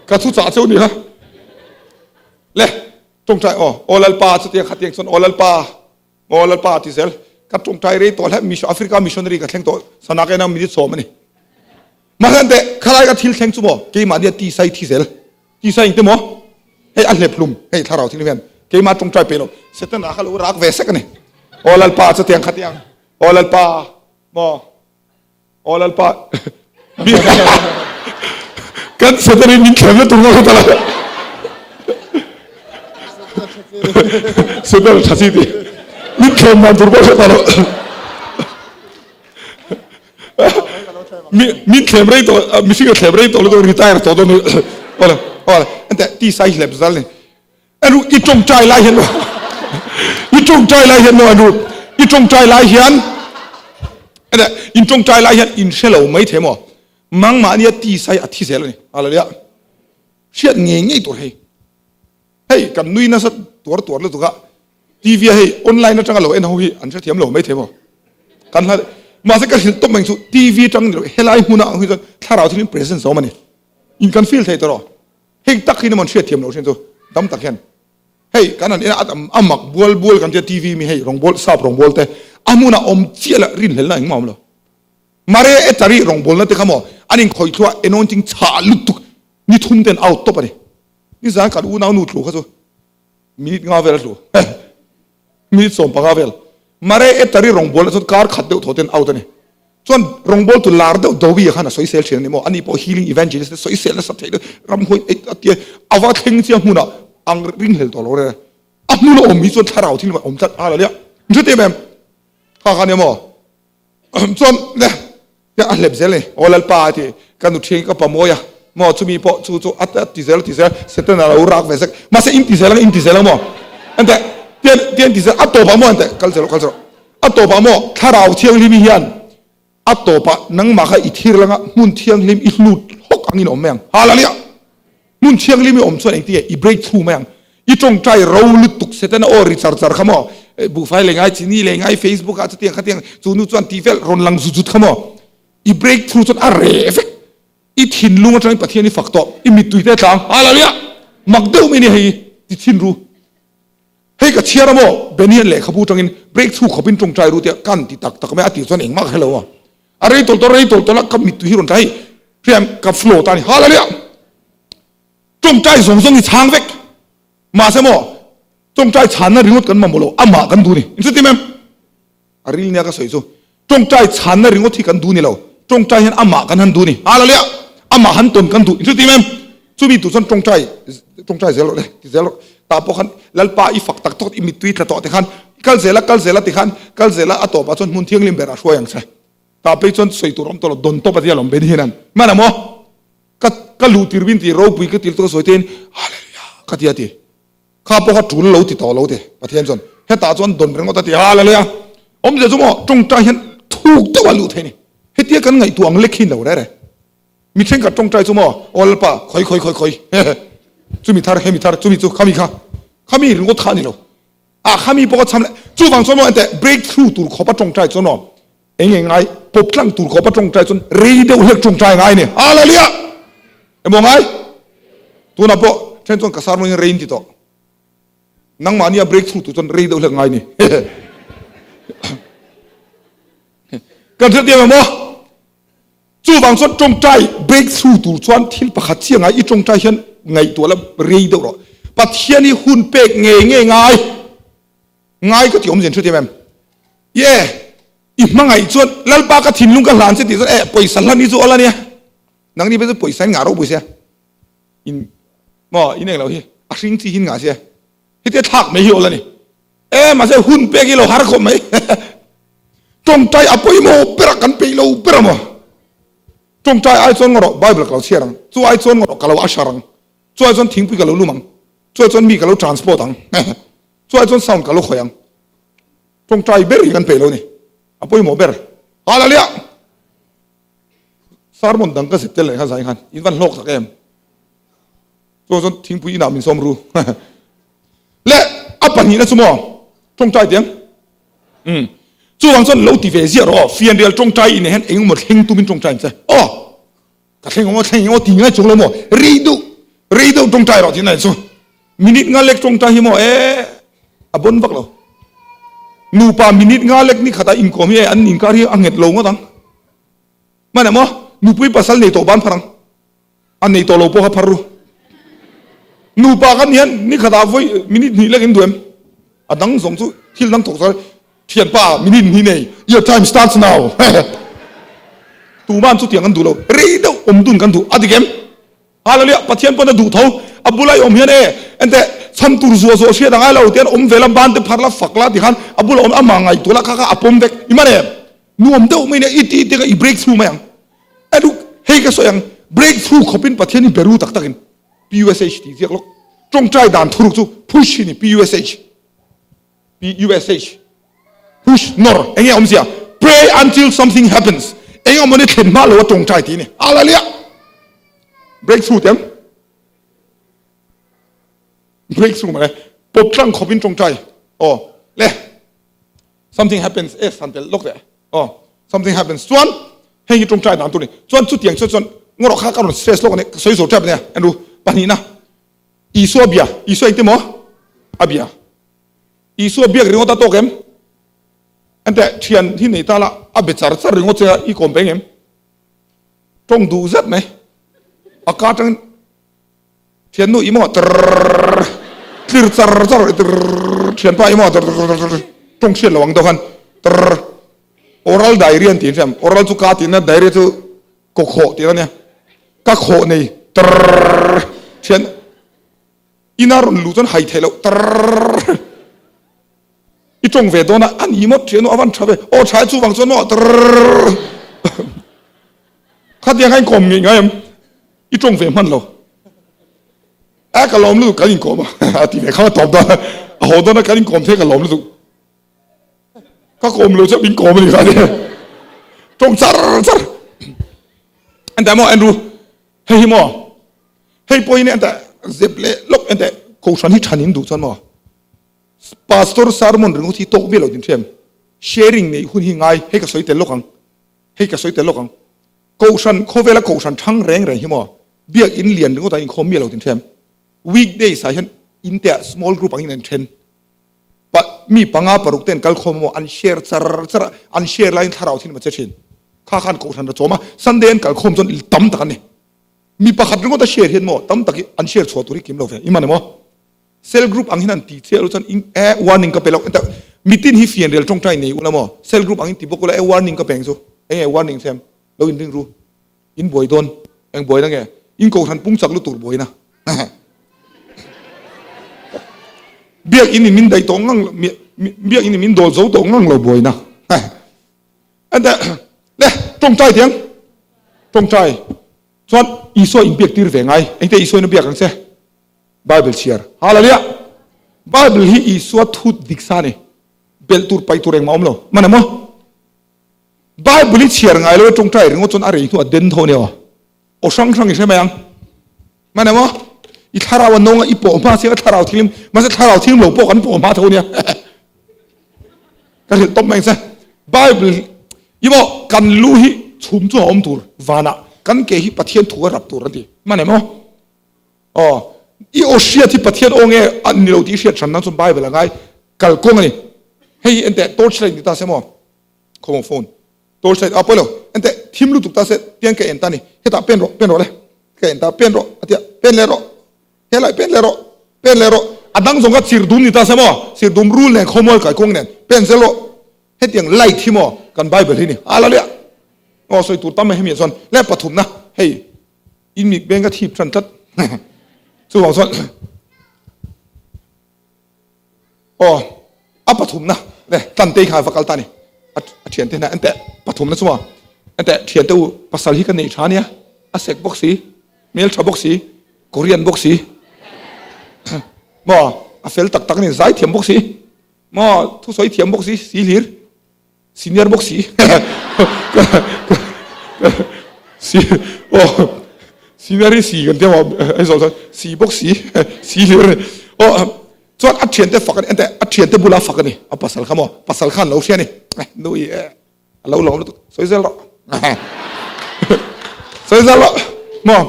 Ka thu chah cheu ni kha. Le tawngtai aw aw Lalpa chutiang khatiang chuan aw Lalpa. Aw Lalpa ti zel. Ka tawngtai rei tawh hle mission Africa missionary ka thleng tawh sana ka ena minute sawm ani. Mahse teh khalai ka thil thleng chu maw keimahnia ti sai thi zel. Ti sai engte maw hei a hlep hlum hei thlarau thil hian keimah tawngtai pe lo Setana kha lo rak ve sek ani. Aw Lalpa chutiang khatiang aw Lalpa maw Aw Lalpa kan Satan in min thlem na tur nga kha la. Satan tha si ti. Min thlem dan tur pawh hre ta lo. Min thlem rei tawh mihring a thlem rei tawh lutuk retire tawh dawn awle awle ente ti sai hlep zal ni. Anu i tawngtai lai hian i tawngtai lai hian maw anu i tawngtai lai hian ene in tawngtai lai hian in hre lo mai thei maw mangmahnia ti sai a thi zel ani hallelujah hriat ngei ngei tur hei hei kan nui nasa tuar tuar lutuk a TV a hei online atanga lo en ho hi an hrethiam lo mai thei maw kan hla mahse ka hrilh tawp mai chu TV atang ni lo helai hmuna ang hi chuan thlarau thilin presence a awm ani in kan feel thei tawh Heng tak hi naman hriat thiam lo hrian chu dam tak hian hei kan han en a a mak bual bual kan tia TV mi hei rawngbawl sap rawngbawl te a hmunah awm chiah lah rinhlelna engmah awm lo. Mare etari rawngbawlna te kha maw an inkhawih thluah anointing chhah lutuk ni thum ten out tawp a ni. Nizan kan unau nu tlu kha chu minute nga vel a tlu minute 15 vel. Mare etari rawngbawlna chuan kar khat deuh thaw ten out a ni. Chuan rawngbawl tu lar deuh Dowie khan a sawisel thin a ni maw? Ani pawh healing evangelist te sawisel nasa theih deuh ramhuai ei a tia a va thleng chiang hmunah ang ringhlel tawh lo reng. A hmun a awm hi chuan thlarau thil a awm tlat a la nia. Min hre teh em? Kha kha nia maw? Chuan le a hlep zel a ni. Aw Lalpa a ti ka nu thiang ka pa mawi a maw chumi pawh chu chu a ti zel a ti zel Satan a lo rak ve zek. Mahse in ti zel ang in ti zel ang maw? Enteh tian tian ti zel a tawpah maw enteh kal zel rawh kal zel rawh. A tawpah maw Thlarau Thianghlimi hian a tawpah nangmah kha i thir langa hmun thianghlim i hlut hlawk angin a awm mai ang. Hallelujah! Hmun thianghlim i awm chuan engtin nge i break through mai ang. I tawngtai ro lutuk Setana aw ri char char kha maw buhfai lei ngai, chini lei ngai, Facebook ah chutiang khatiang chu nu chuan tih vel rawn lang zut zut kha maw i break through chuan a reh vek. I thinlung atangin Pathian i fak tawh, i mittui te a tlang. Hallelujah! Mak deuh mai a ni hei ti thin ru. Hei ka chhiar a maw? Benny-a'n lehkhabu atangin break chhuk khawpin tawngtai ru tia kan ti tak tak mai a tih chuan engmah ka hre lo a. A rei tawlh tawlh rei tawlh tawlh a ka mittui hi rawn tla hei hriam ka flow ta a ni. Hallelujah! Tawngtai zawng zawng hi chhang vek. Mahse maw tawngtai chhanna ringawt kan mamawh lo, amah kan duh a ni. Inchuti mem? A ril nia ka sawi chu tawngtai chhanna ringawt hi kan duh ni lo, tawngtai hian amah kan han duh ni. Hallelujah! Amah han tawn kan duh. Inchuti mem? Chumi tur chuan tawngtai tawngtai zel rawh le, ti zel rawh. Tah pawh khan Lalpa i fak tak tawk i mittui tla tawh te khan kal zel a, kal zel a ti khan kal zel a, a tawpah chuan hmun thianghlim berah hruai ang che. Tah phei chuan sawi tur awm tawh lo, dawn tawp a tia lawm Ben hian an hman a maw? Ka ka luh tir min ti ropui ka ti lutuk a sawi tein Hallelujah ka ti a ti. Kha pawh kha tul lo ti tawh lo ti Pathian chuan hetah chuan dawn ringawt a ti Hallelujah! Awmzia chu maw tawngtai hian thuk deuh a luh thei a ni. Hetia kan ngaihtuah ang lek hi lo rere. Mi thenkhat tawngtai chu maw aw Lalpa khawi khawi khawi khawi hehe chumi thar hemi thar chumi chu khami kha khami ringawt kha a ni lo. Ah khami pawh ka cham leh chuvang chuan maw enteh break through tur khawpa tawngtai chuan maw eng nge ngai pawp tlang tur khawpa tawngtai chuan rei deuh hlek tawngtai ngai a ni. Hallelujah! Emaw ngai? Tunah pawh then chuan ka sermon in rei in ti tawh. Nangmahnia break through tur chuan rei deuh hlek ngai ni. Kan hrethiam em aw? Chuvang chuan tawngtai break through tur chuan thil pakhat chiah ngai i tawngtai hian ngaihtuah la rei deuh rawh. Pathian hi hun pek ngei ngei ngai ngai ka ti awm zen hrethiam em? Ye i hmangaih chuan Lalpa ka thinlung ka hlan che tih chuan eh pawisa hlan hi chu awl ania. Nangni pawh chu pawisa in ngah ropui sia. In maw in englo hi a hring chi hi in ngah sia. Hetia thlak mai hi awl ani. E mahse hun pek hi lo har khawp mai. Tawngtai a pawimawh ber a kan peih lo ber a maw. Tawngtai ai chuan ngawrh Bible ka lo chhiar ang, chu ai chuan ngawrh ka lo usher ang, chu ai chuan thingpui ka lo lum ang, chu ai chuan mi ka lo transport ang, chu ai chuan sound ka lo khawih ang. Tawngtai ber hi kan peih lo ni. A pawimawh ber. Hallelujah! Sermon dang ka zep tel leh kha zai khan in van hlawk tak em. Chuan chuan thingpui inah min sawm ru. Le a pahnihna chu maw tawngtai tiang. Um. Chuvang chuan lo ti ve ziah rawh aw. Fianrial tawngtai inah hian engemaw thleng tumin tawngtai ang che. Aw ka thleng ang aw thleng eng aw ti ngai chuang lo maw. Rei deuh rei deuh tawngtai rawh tih na chu. Minute nga lek tawngtai hi maw e a bon vak lo. Nupa minute nga lek ni khatah inkawm hi an inkar hi a nghet lo ngawt ang. Hmanah maw nupui pasal nei tawh ban phar ang. A nei tawh lo pawh kha phar ru. Nupa kan hian ni khatah vawi minute hnih lek in duh em? A dang zawng chu thil dang thawk chuan thianpa minute hnih nei, your time starts now. Tuman chutiang kan duh lo, rei deuh awm dun kan duh a dik em? Hallelujah, Pathian pawn a duh tho, a bula i awm hian e, ente chhan tur zuah zuah hriat a ngai lo, tian awm ve la, ban te phar la, fak la tikhan a bula awm amah ngaihtuah la kha kha a pawm vek, i man em? Nuam deuh mai nia i tih tikah i break through mai ang. Anu hei ka sawi ang, break through khawpin Pathian hi beru tak takin PUSH tih ziak lawk. Tawngtai dan thuruk chu push hi ni PUSH. PUSH. Push nawr enge awmzia? Pray until something happens. Eng awm ni thlen hma lo a tawngtai tih ni. Hallelujah. Break through tem. Break through male. Pop tlang khawpin tawngtai. Oh, le. Something happens e san tel lawk leh aw something happens chuan hei hi tawngtai dan tur ni chuan chutiang chuan chuan ngawrh kha ka rawn stress lawk a ni ka sawi zo tep ania enru pahnihna Isua bia Isua engti maw a bia Isua biak ringawt a tawk em enteh thian hi nei ta la a be char char ringawt che a i kawm peng em tawng duh zet mai a ka atangin Thiannu i maw trrrr tlir char char trrrr thianpa i maw trrrr tawng hriat lo ang deuh khan trrrr oral diarrhea an tih hriam oral chu ka tihna diarrhea chu kaw khawh tihna ania ka khawh nei trrrr thian ina rawn luh chuan hai theih loh trrrr i tawng ve dawn a a ni maw thiannu a van tha ve aw tha e chuvang chuan maw trrrr khatiang kha in kawm ngei ngai em. I tawng ve hman lo. A ka lawm lutuk kan inkawm a a ti ve kha a tawp dawn a a haw dawn a kan inkawm thei ka lawm lutuk. Ka kawm lo chuan min kawm a ni kha nia. Tawng char char. Entah maw Andrew hei hi maw hei pawh hi nia entah zep leh lawk entah kohhran hi than in duh chuan maw pastor sermon ringawt hi tawk miah lo din hriam sharing neih hun hi ngai hei ka sawi tel lawk ang hei ka sawi tel lawk ang. Kohhran, khawvela kohhran thang reng reng hi maw biakinn lian ringawt ah inkhawm miah lo tin hrem. Weekdays ah hian in te ah small group angin an then. Pa, mi panga paruk te an kal khawm a maw, an share char char a, an share laiin thlarau thin a che thin. Kha khan kohhran ra chawm a, Sunday an kal khawm chuan tam tak an ni. Mi pakhat ringawt a share hian maw tam tak hi an share chhuah tur hi kim lo ve. I man emaw? Cell group ang hian an ti chiah lo chuan in e warning ka pe lo enta mitin hi fianrial tawngtai nei ula maw cell group ang in ti bawk ula e warning ka peng chu enge warning sem lo in ring ru in buai dawn eng buaina nge in kohhran pung chak lutur buaina biak in in min daih tawh ngang biak in in min dawl zo tawh ngang lo buaina enta le tawngtai tiang tawngtai chuan Isua in biak tir ve ngai engte Isua in a biak ang che Bible chhiar. Hallelujah! Bible hi Isua thu dik sa a ni. Belh tur paih tur engmah a awm lo. Hman em aw? Bible hi chhiar ngai lo e tawngtai ringawt chuan a rei hnuah den tho a nia aw. Aw hrang hrang i hre mai ang. Hman em aw? I thlarau a nawng a, i pawh hma chiang a thlarau thianghlim, mahse thlarau thianghlim lo pawh kan pawh hma tho a nia. Ka hrilh tawp mai ang che. Bible hi maw kan lu hi chhum chu a awm tur vanah kan ke hi Pathian thu a rap tur an ti. Hman em aw? Aw, i aw hriat hi Pathian aw nge a ni lo tih hriat hran nan chuan Bible a ngai kal kawng a ni. Hei hi enteh torch light ni ta se maw? Khawmaw phone torch light a pawi lo. Enteh thim lutuk ta se tiang ka en ta ni. Hetah pen rawh, pen rawh le. Ka en ta, pen rawh a tia, pen leh rawh. Helai pen leh rawh, pen leh rawh. A dang zawng kha chir dum ni ta se maw? Chir dum rul nen khawmual kai kawng nen pen zel rawh. Hetiang light hi maw kan Bible hi ni. Hallelujah! Aw sawi tur tam mai hemi ah chuan le pathumna hei. In mit beng ka thip tan tlat. Chuvang chuan aw a pathumna le Tlantei kha va kal ta ni. A thiante hna enteh pathumna chu maw enteh thiante u pasal hi ka nei tha nia a sek bawk si hmel tha bawk si Korean bawk si maw a fel tak tak a ni zai thiam bawk si maw thusawi thiam bawk si si hlir. Senior bawk si. Si aw senior hi si kan tia maw Aizawl chuan si bawk si si hlir a ni. Aw chuan a thiante fak a ni enteh a thiante bula fak a ni a pasal kha maw pasal khan lo hria a ni nui e a lo lawm lutuk sawi zel rawh sawi zel rawh maw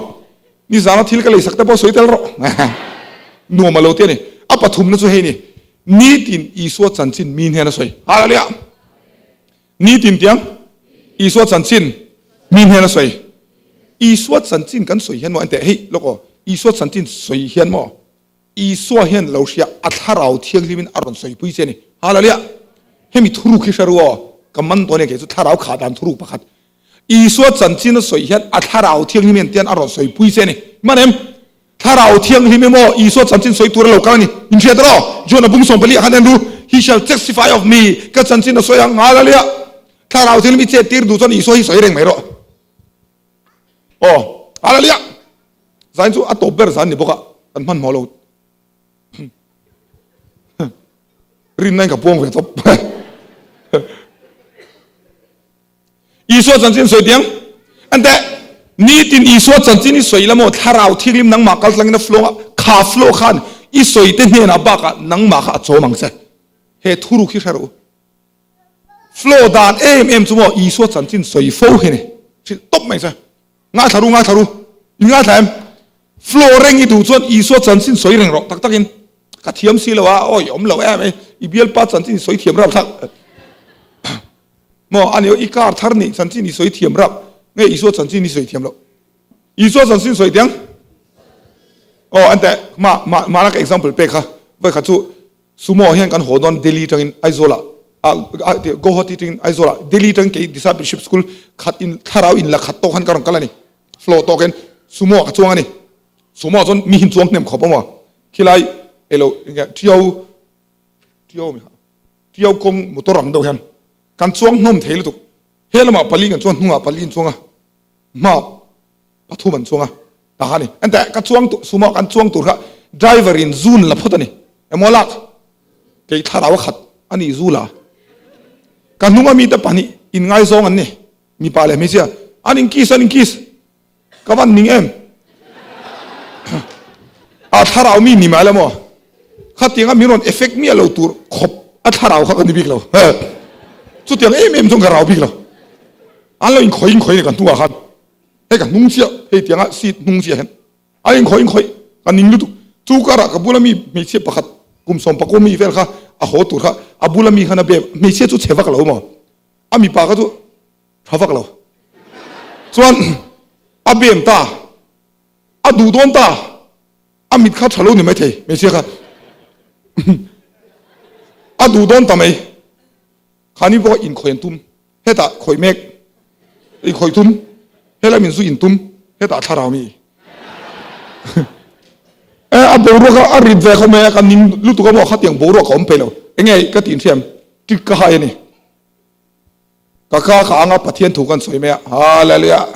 nizana thil ka leisak te pawh sawi tel rawh nuam a lo ti a ni a pathumna chu hei ni. Nitin Isua chanchin mi hnen a sawi. Hallelujah! Nitin tiang Isua chanchin mi hnen a sawi. Isua chanchin kan sawi hian maw enteh hei lawk aw, Isua chanchin sawi hian maw Isua hian lo hria a thlarau thianghlimin a rawn sawipui che a ni. Hallelujah! Hemi thuruk hi hre ru aw, ka man dawn e kei chu thlarau khah dan thuruk pakhat. Isua chanchin a sawi hian a thlarau thianghlim hian tian a rawn sawipui che a ni. Man em? Thlarau thianghlim emaw Isua chanchin sawi tur a lo kal a ni. In hriat rawh, John a bung 14 ah khan en ru, He shall testify of me, ka chanchin a sawi ang, Hallelujah! Thlarau thianghlim i chet tir duh chuan Isua hi sawi reng mai rawh. Aw, Hallelujah! Zain chu a tawp ber zan ni bawk a, kan hmanhmawh lo. Rinna in ka puang ve tawp. Isua chanchin sawi tiang ante nitin Isua chanchin i sawi la maw thlarau thianghlim nangmah kal tlangin a flow a kha flow khan i sawi te hnenah bakah nangmah kha a chawm ang che he thuruk hi hre rawh u flow dan em em chu maw Isua chanchin sawi fo hi ni hrilh tawp mai che ngaithla ru ngaithla ru in ngaithla em flow reng i duh chuan Isua chanchin sawi reng rawh tak takin ka thiam si lo a awi awm lo em i bialpa chanchin sawi thiam rap thlak Maw ani i car thar nih chanchin i sawi thiam rap nge Isua chanchin i sawi thiam loh? Isua chanchin sawi tiang? Aw an teh ma ma mahna ka example pek kha vawi khat chu Sumo hian kan haw dawn Delhi tangin Aizawl ah ah Guwahati tangin Aizawl ah Delhi tangin kei discipleship school khat in thlarau in la khat tawk khan ka rawn kal ani flow tawk in Sumo ah ka chuang ani Sumo ah chuan mi hin chuang hnem khawp a maw khilai elo enge Tiau Tiau mi kha Tiau kawng motor ang deuh hian kan chuang hnawm thei lutuk. He lamah pali kan chuang, hnungah pali an chuang a, hmaah pathum an chuang a, tah kha a ni. Enteh ka chuang tur, sumo kan chuang tur kha driver in zun la phawt a ni. Emaw lak kei thlarau a khat a ni zu la. Ka hnunga mite pahnih inngaizawng an ni, mipa leh hmeichhia, an inkiss an inkiss. Ka van ning em? A thlarau mi ni mai la maw? Khatianga min rawn effect miah lo tur khawp a thlarau kha ka ni bik lo. Chutiang em em chuan ka rau bik lo. An lo inkhawi inkhawi ni ka hnungah khan. Hei ka hnung chiah, hei tianga seat hnung chiah hian an inkhawi inkhawi ka ning lutuk. Chu karah ka bula mi hmeichhia pakhat kum 19 mi vel kha a haw tur kha a bula mi khan a bem. Hmeichhia chu chhe vak lo maw? A mipa kha chu Tha vak lo. Chuan a bem ta, a duh dawn ta, a mit kha tha lo ni maithei hmeichhia kha. A duh dawn ta mai. Khani pawh inkhawih an tum, hetah khawih mek, inkhawih tum, helai min zu in tum, hetah thlarau mi. E a boruak a a rit ve khawp mai a, ka ning lutuk a maw khatiang boruak a awm peih lo. Enge ka tih inhriam, tik ka hai a ni. Ka ka ka anga Pathian thu kan sawi mai a, Hallelujah!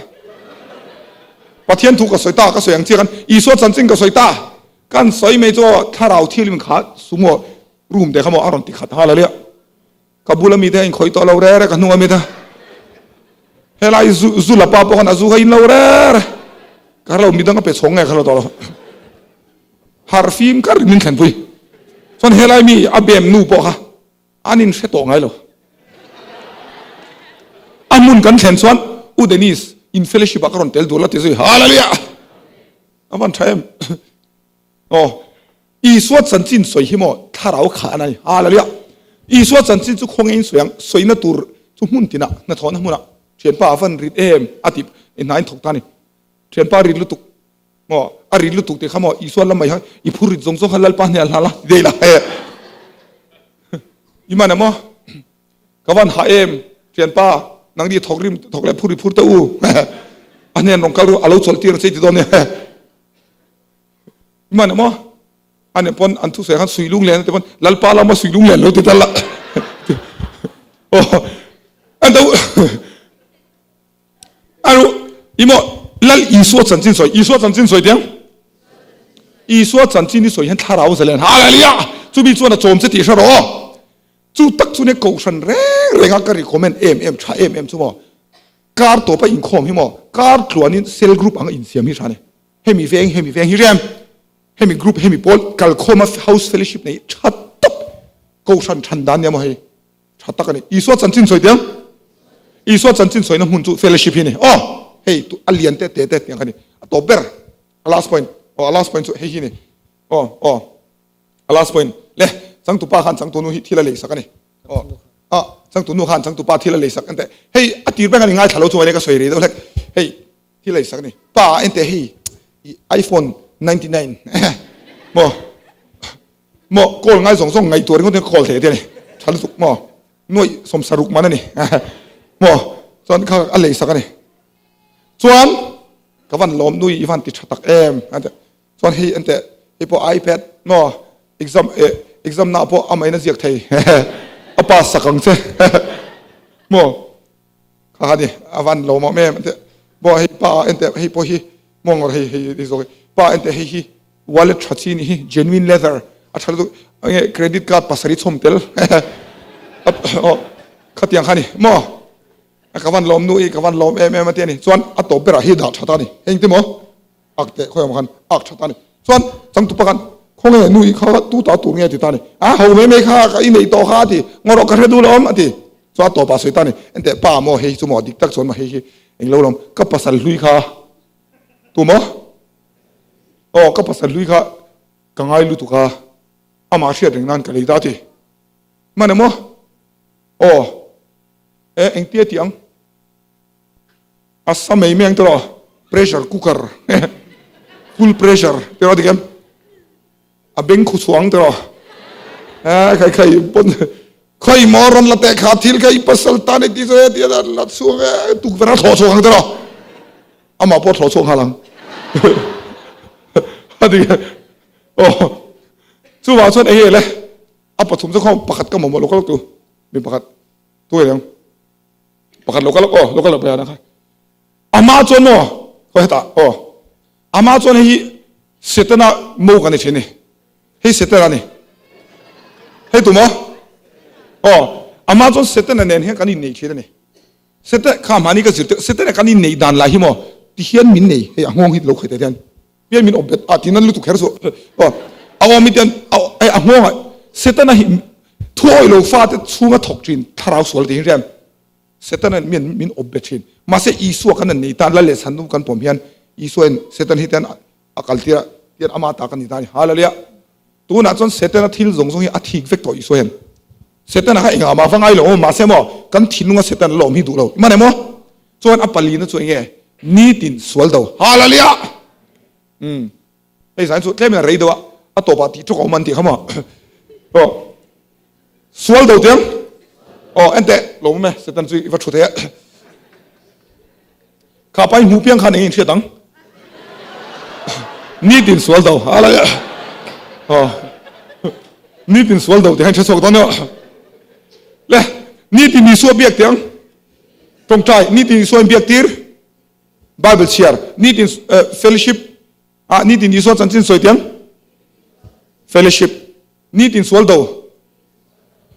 Pathian thu ka sawi ta, ka sawi ang chiah khan Isua chanchin ka sawi ta, kan sawi mai chu thlarau thilim kha sumo room te kha maw a rawn ti khat, Hallelujah! Ka bula mite a inkhawih tawh lo re re, ka hnunga mite helai zu zu lapa pawh khan a zu kha in lo re re, ka hre lo midang a pe chhawng nge ka hre lo tawh lo, harh fim kar in min thlenpui, chuan helai mi a bem nu pawh kha An inhre tawh ngai lo. A hmun kan thlen chuan U Dennis in fellowship ah ka rawn tel dur la ti zui. Hallelujah! A van tha em? Aw, Isua chanchin sawi hi maw thlarau kha an a ni. Hallelujah! Isua chanchin chu khawnge in sawi ang, sawina tur chu hmun tinah, hnathawhna hmunah thianpa a van rit em a ti hna in thawk ta a ni. Thianpa rit lutuk. Maw a rit lutuk te kha maw Isua lam mai kha i phur rit zawng zawng kha Lalpa hne a hla la ti dei la he i man maw ka van ha em thianpa nang ni thawk rim thawk leh phur i phur te u a hnen rawng kal ru a lo chawlh tir che ti dawn nia i man maw ane pawn an thu sawi khan sui lung len te pawn Lalpa lama sui lung len lo ti tal la oh an do Aru, imo Lal Isua chanchin sawi, Isua chanchin sawi tiang. Isua chanchin i sawi hian thlarau zalen. Hallelujah! Chumi chuan a chawm che tih hre rawh. Chu tak chu ne kohhran reng reng a ka recommend em em tha em em chu maw. Kar tawpa inkhawm hi maw, kar tluanin cell group anga insiam hi tha ni. Hemi veng, hemi veng hi rem. Hemi group, hemi pawl kalkhawma house fellowship nei tha tawp kohhran than dan nia maw hei. Tha tak a ni. Isua chanchin sawi teh ang. Isua chanchin sawina hmun chu fellowship hi a ni. Aw, hei tu a lian te te te tiang kha a ni. A tawp ber, a last point. Aw, a last point chu hei hi a ni. Aw, aw, a last point. Le, Changtupa khan changtunu hi thil a leisak a ni. Aw, a changtunu khan changtupa thil a leisak enteh hei a tir beng a ni ngaithla lo chuan ka sawi rei deuh hlek. Hei thil a leisak a ni. Pa enteh hei i iPhone 99 maw maw call ngai zawng zawng ngaihtuah ringawt in ka call thei a ti a ni. Tha lutuk maw nuaih 60 man a ni maw chuan kha a leisak a ni. Chuan ka van lawm nui i van ti tha tak em a ti. Chuan hei enteh hei pawh iPad maw exam eh exam na pawh amah in a ziak thei a pass sak ang che maw kha kha ni a van lo mawm em enteh maw hei pa enteh hei pawh hi maw ngawr hei hei hei zawk hi pa enteh hei hi wallet tha chi ni hi genuine leather a tha lutuk enge credit card pasarih chhawm tel aw khatiang kha ni maw ka van lawm nu i ka van lawm em em a ti a ni chuan a tawp berah hi dah tha ta ni heng te maw. Ak teh khawi awm khan ak tha ta ni. Chuan changtupa khan khawnge nu i kha tu ta tur nge ti ta ni. A ho mai mai kha ka i neih tawh kha a ti. Ngaw rawh ka hre duh lo awm a ti. Chuan a tawpah sawi ta ni. Enteh pa maw hei chu maw dik tak chuan maw hei hi eng lo lawm ka pasal hlui kha tu maw? Aw ka pasal hlui kha ka ngai lutuk a amah hriat reng nan ka lei ta a ti. Hman emaw? Aw e engtia tih ang? A sa mai mai ang tawh pressure cooker full pressure tih rawh dik em a beng khu chhuang tih rawh a khai khai pawn khawi maw rawn la teh kha thil kha i pasal tan i ti chu he ti a la chhuak e tukverh a thlawh chhuak ang tih rawh amah pawh thlawh chhuak nghal ang a dik em aw chuvang chuan eng nge le a pathum chu khaw pakhat ka mamawh lo ka lo tu mi pakhat tu nge ang. Pakhat lo kal aw lo kal paya na kha. Ama chuan maw khawi hetah aw ama chuan hei hi Setana mo kan ni thin ni. Hei Setana ni. Hei tu maw? Aw ama chuan Setana nen hian kan innei thin a ni. Setana kha mahni ka zir te Setana kan innei dan lai hi maw ti hian min nei hei a nghawng hi lo khawi te hian pian min awp bet a ti nan lutuk kher chu aw a awm hi tian a a nghawng ah Setana hi thuawi lo fate chhunga thawk thin thlarau sual ti hin rian Setana min min awp bet thin mahse Isua kan an nei tan lal leh chhan kan pawm hian Isua in Setan hi tian a kal tir a tian ama ta kan ni ta ni hallelujah tunah chuan Setana thil zawng zawng hi a thik vek tawh Isua hian Setana kha engah mah va ngai lo mahse maw kan thinlunga Setana la awm hi duh lo i man em aw Chuan a palina chu enge? Nitin sual do. Hallelujah! Umm. Hei zan chu tlemin a rei deuh a, a tawpah tih ṭawk a awm an tih kha maw? Aw. Sual do tiang. Aw, enteh, lo awm e, Satan chu i va ṭhu thei a. Kha pa i hmuh piang khan eng in hriat ang? Nitin sual do. Hallelujah! Aw. Nitin sual do tih kha in hre chhuak dawn emaw? Le, nitin Isua biak tiang. Tawngtai, nitin Isua in biak tir, Bible chhiar, nitin fellowship ah nitin Isua chanchin sawi tiang, fellowship, nitin sual do.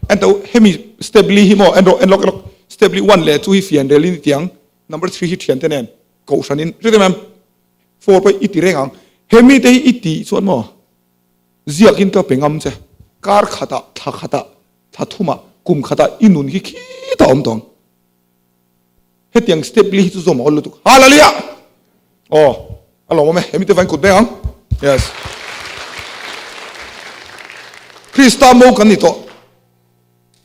Ento hemi step li hi maw en rawh en lawk en lawk step li one leh two hi fian rel in tiang, number three hi thiante nen kohhran in hriat em em four pawh i ti reng ang. Hemi te hi i tih chuan maw ziak in ka pe ngam che kar khatah thla khatah Thla thumah kum khatah i nun hi khitah awm tawng. Hetiang step li hi chu zawm a awl lutuk. Hallelujah! Aw, a lawmawm e. Hemi te vain kut beng ang. Yes. Krista mo kan ni tawh.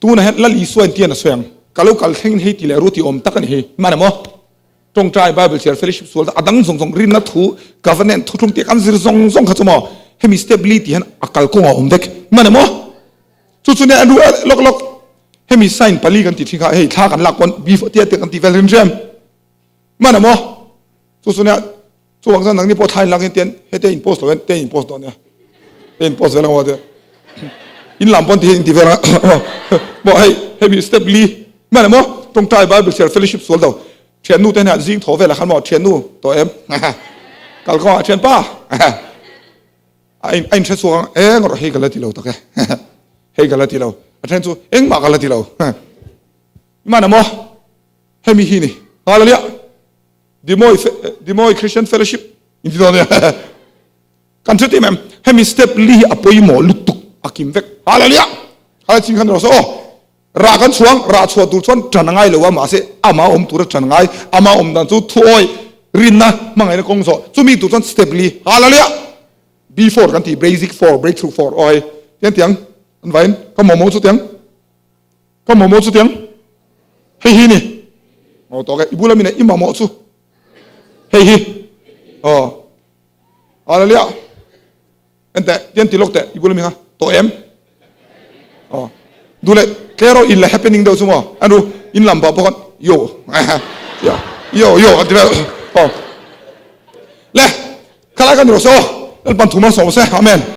Tunah hian Lal Isua in tian a sawi ang. Ka lo kal thlengin hei ti leh ru ti awm tak a ni hi. Hman em aw? Tawngtai, Bible chhiar, fellowship sual a dang zawng zawng rinna thu, covenant, thuthlung tih kan zir zawng zawng kha chu maw hemi step li tih hian a kalkawng a awm vek. Hman em aw? Chu chu nia ru lawk lawk hemi sign pali kan ti thin kha hei thla kan lak pawn beef tia te kan ti vel rim hrem man amaw chu chu nia chu wang chuan nangni pawh thla in lak in tian hete in post lo te in post dawn nia te in post vel ang te in lam pawn ti in ti vel ang maw hei hemi step li man amaw tawngtai bible share fellowship sual do thian nu te hna zing tho vel ah khan maw thian nu to em kal kawng ah thian pa A in a in hre chhuak ang eng rawh hei ka la ti lo tak e hei ka la ti lo a then chu engmah ka la ti lo man amaw hemi hi ni hallelujah Dimoy Dimoy Christian Fellowship in ti dawn nia kan hre tim em hemi step li hi a pawimawh lutuk a kim vek hallelujah hallelujah chin khan rawh se aw rah kan chhuang rah chhuah tur chuan tan a ngai lo a mahse ama awm tura tan ngai ama awm dan chu thuawi rinna hmangaihna kawng zawh chumi tur chuan step li hallelujah B4 kan ti basic 4 breakthrough 4 aw hei tiang tiang. An vain ka mamawh chu tiang. Ka mamawh chu tiang. Hei hi ni. Aw tawk e. I bula min e i mamawh chu. Hei hi. Aw. Hallelujah. En teh, tian ti lawk teh, i bula mi kha tawh em? Aw. Duh leh tlero in la happening deuh chu maw? An ru in lam pah pawh khan yo yo yo yo an ti vel. Aw. Le, khalai kan ni rawh se aw. Lalpan thu malsawm se. Amen.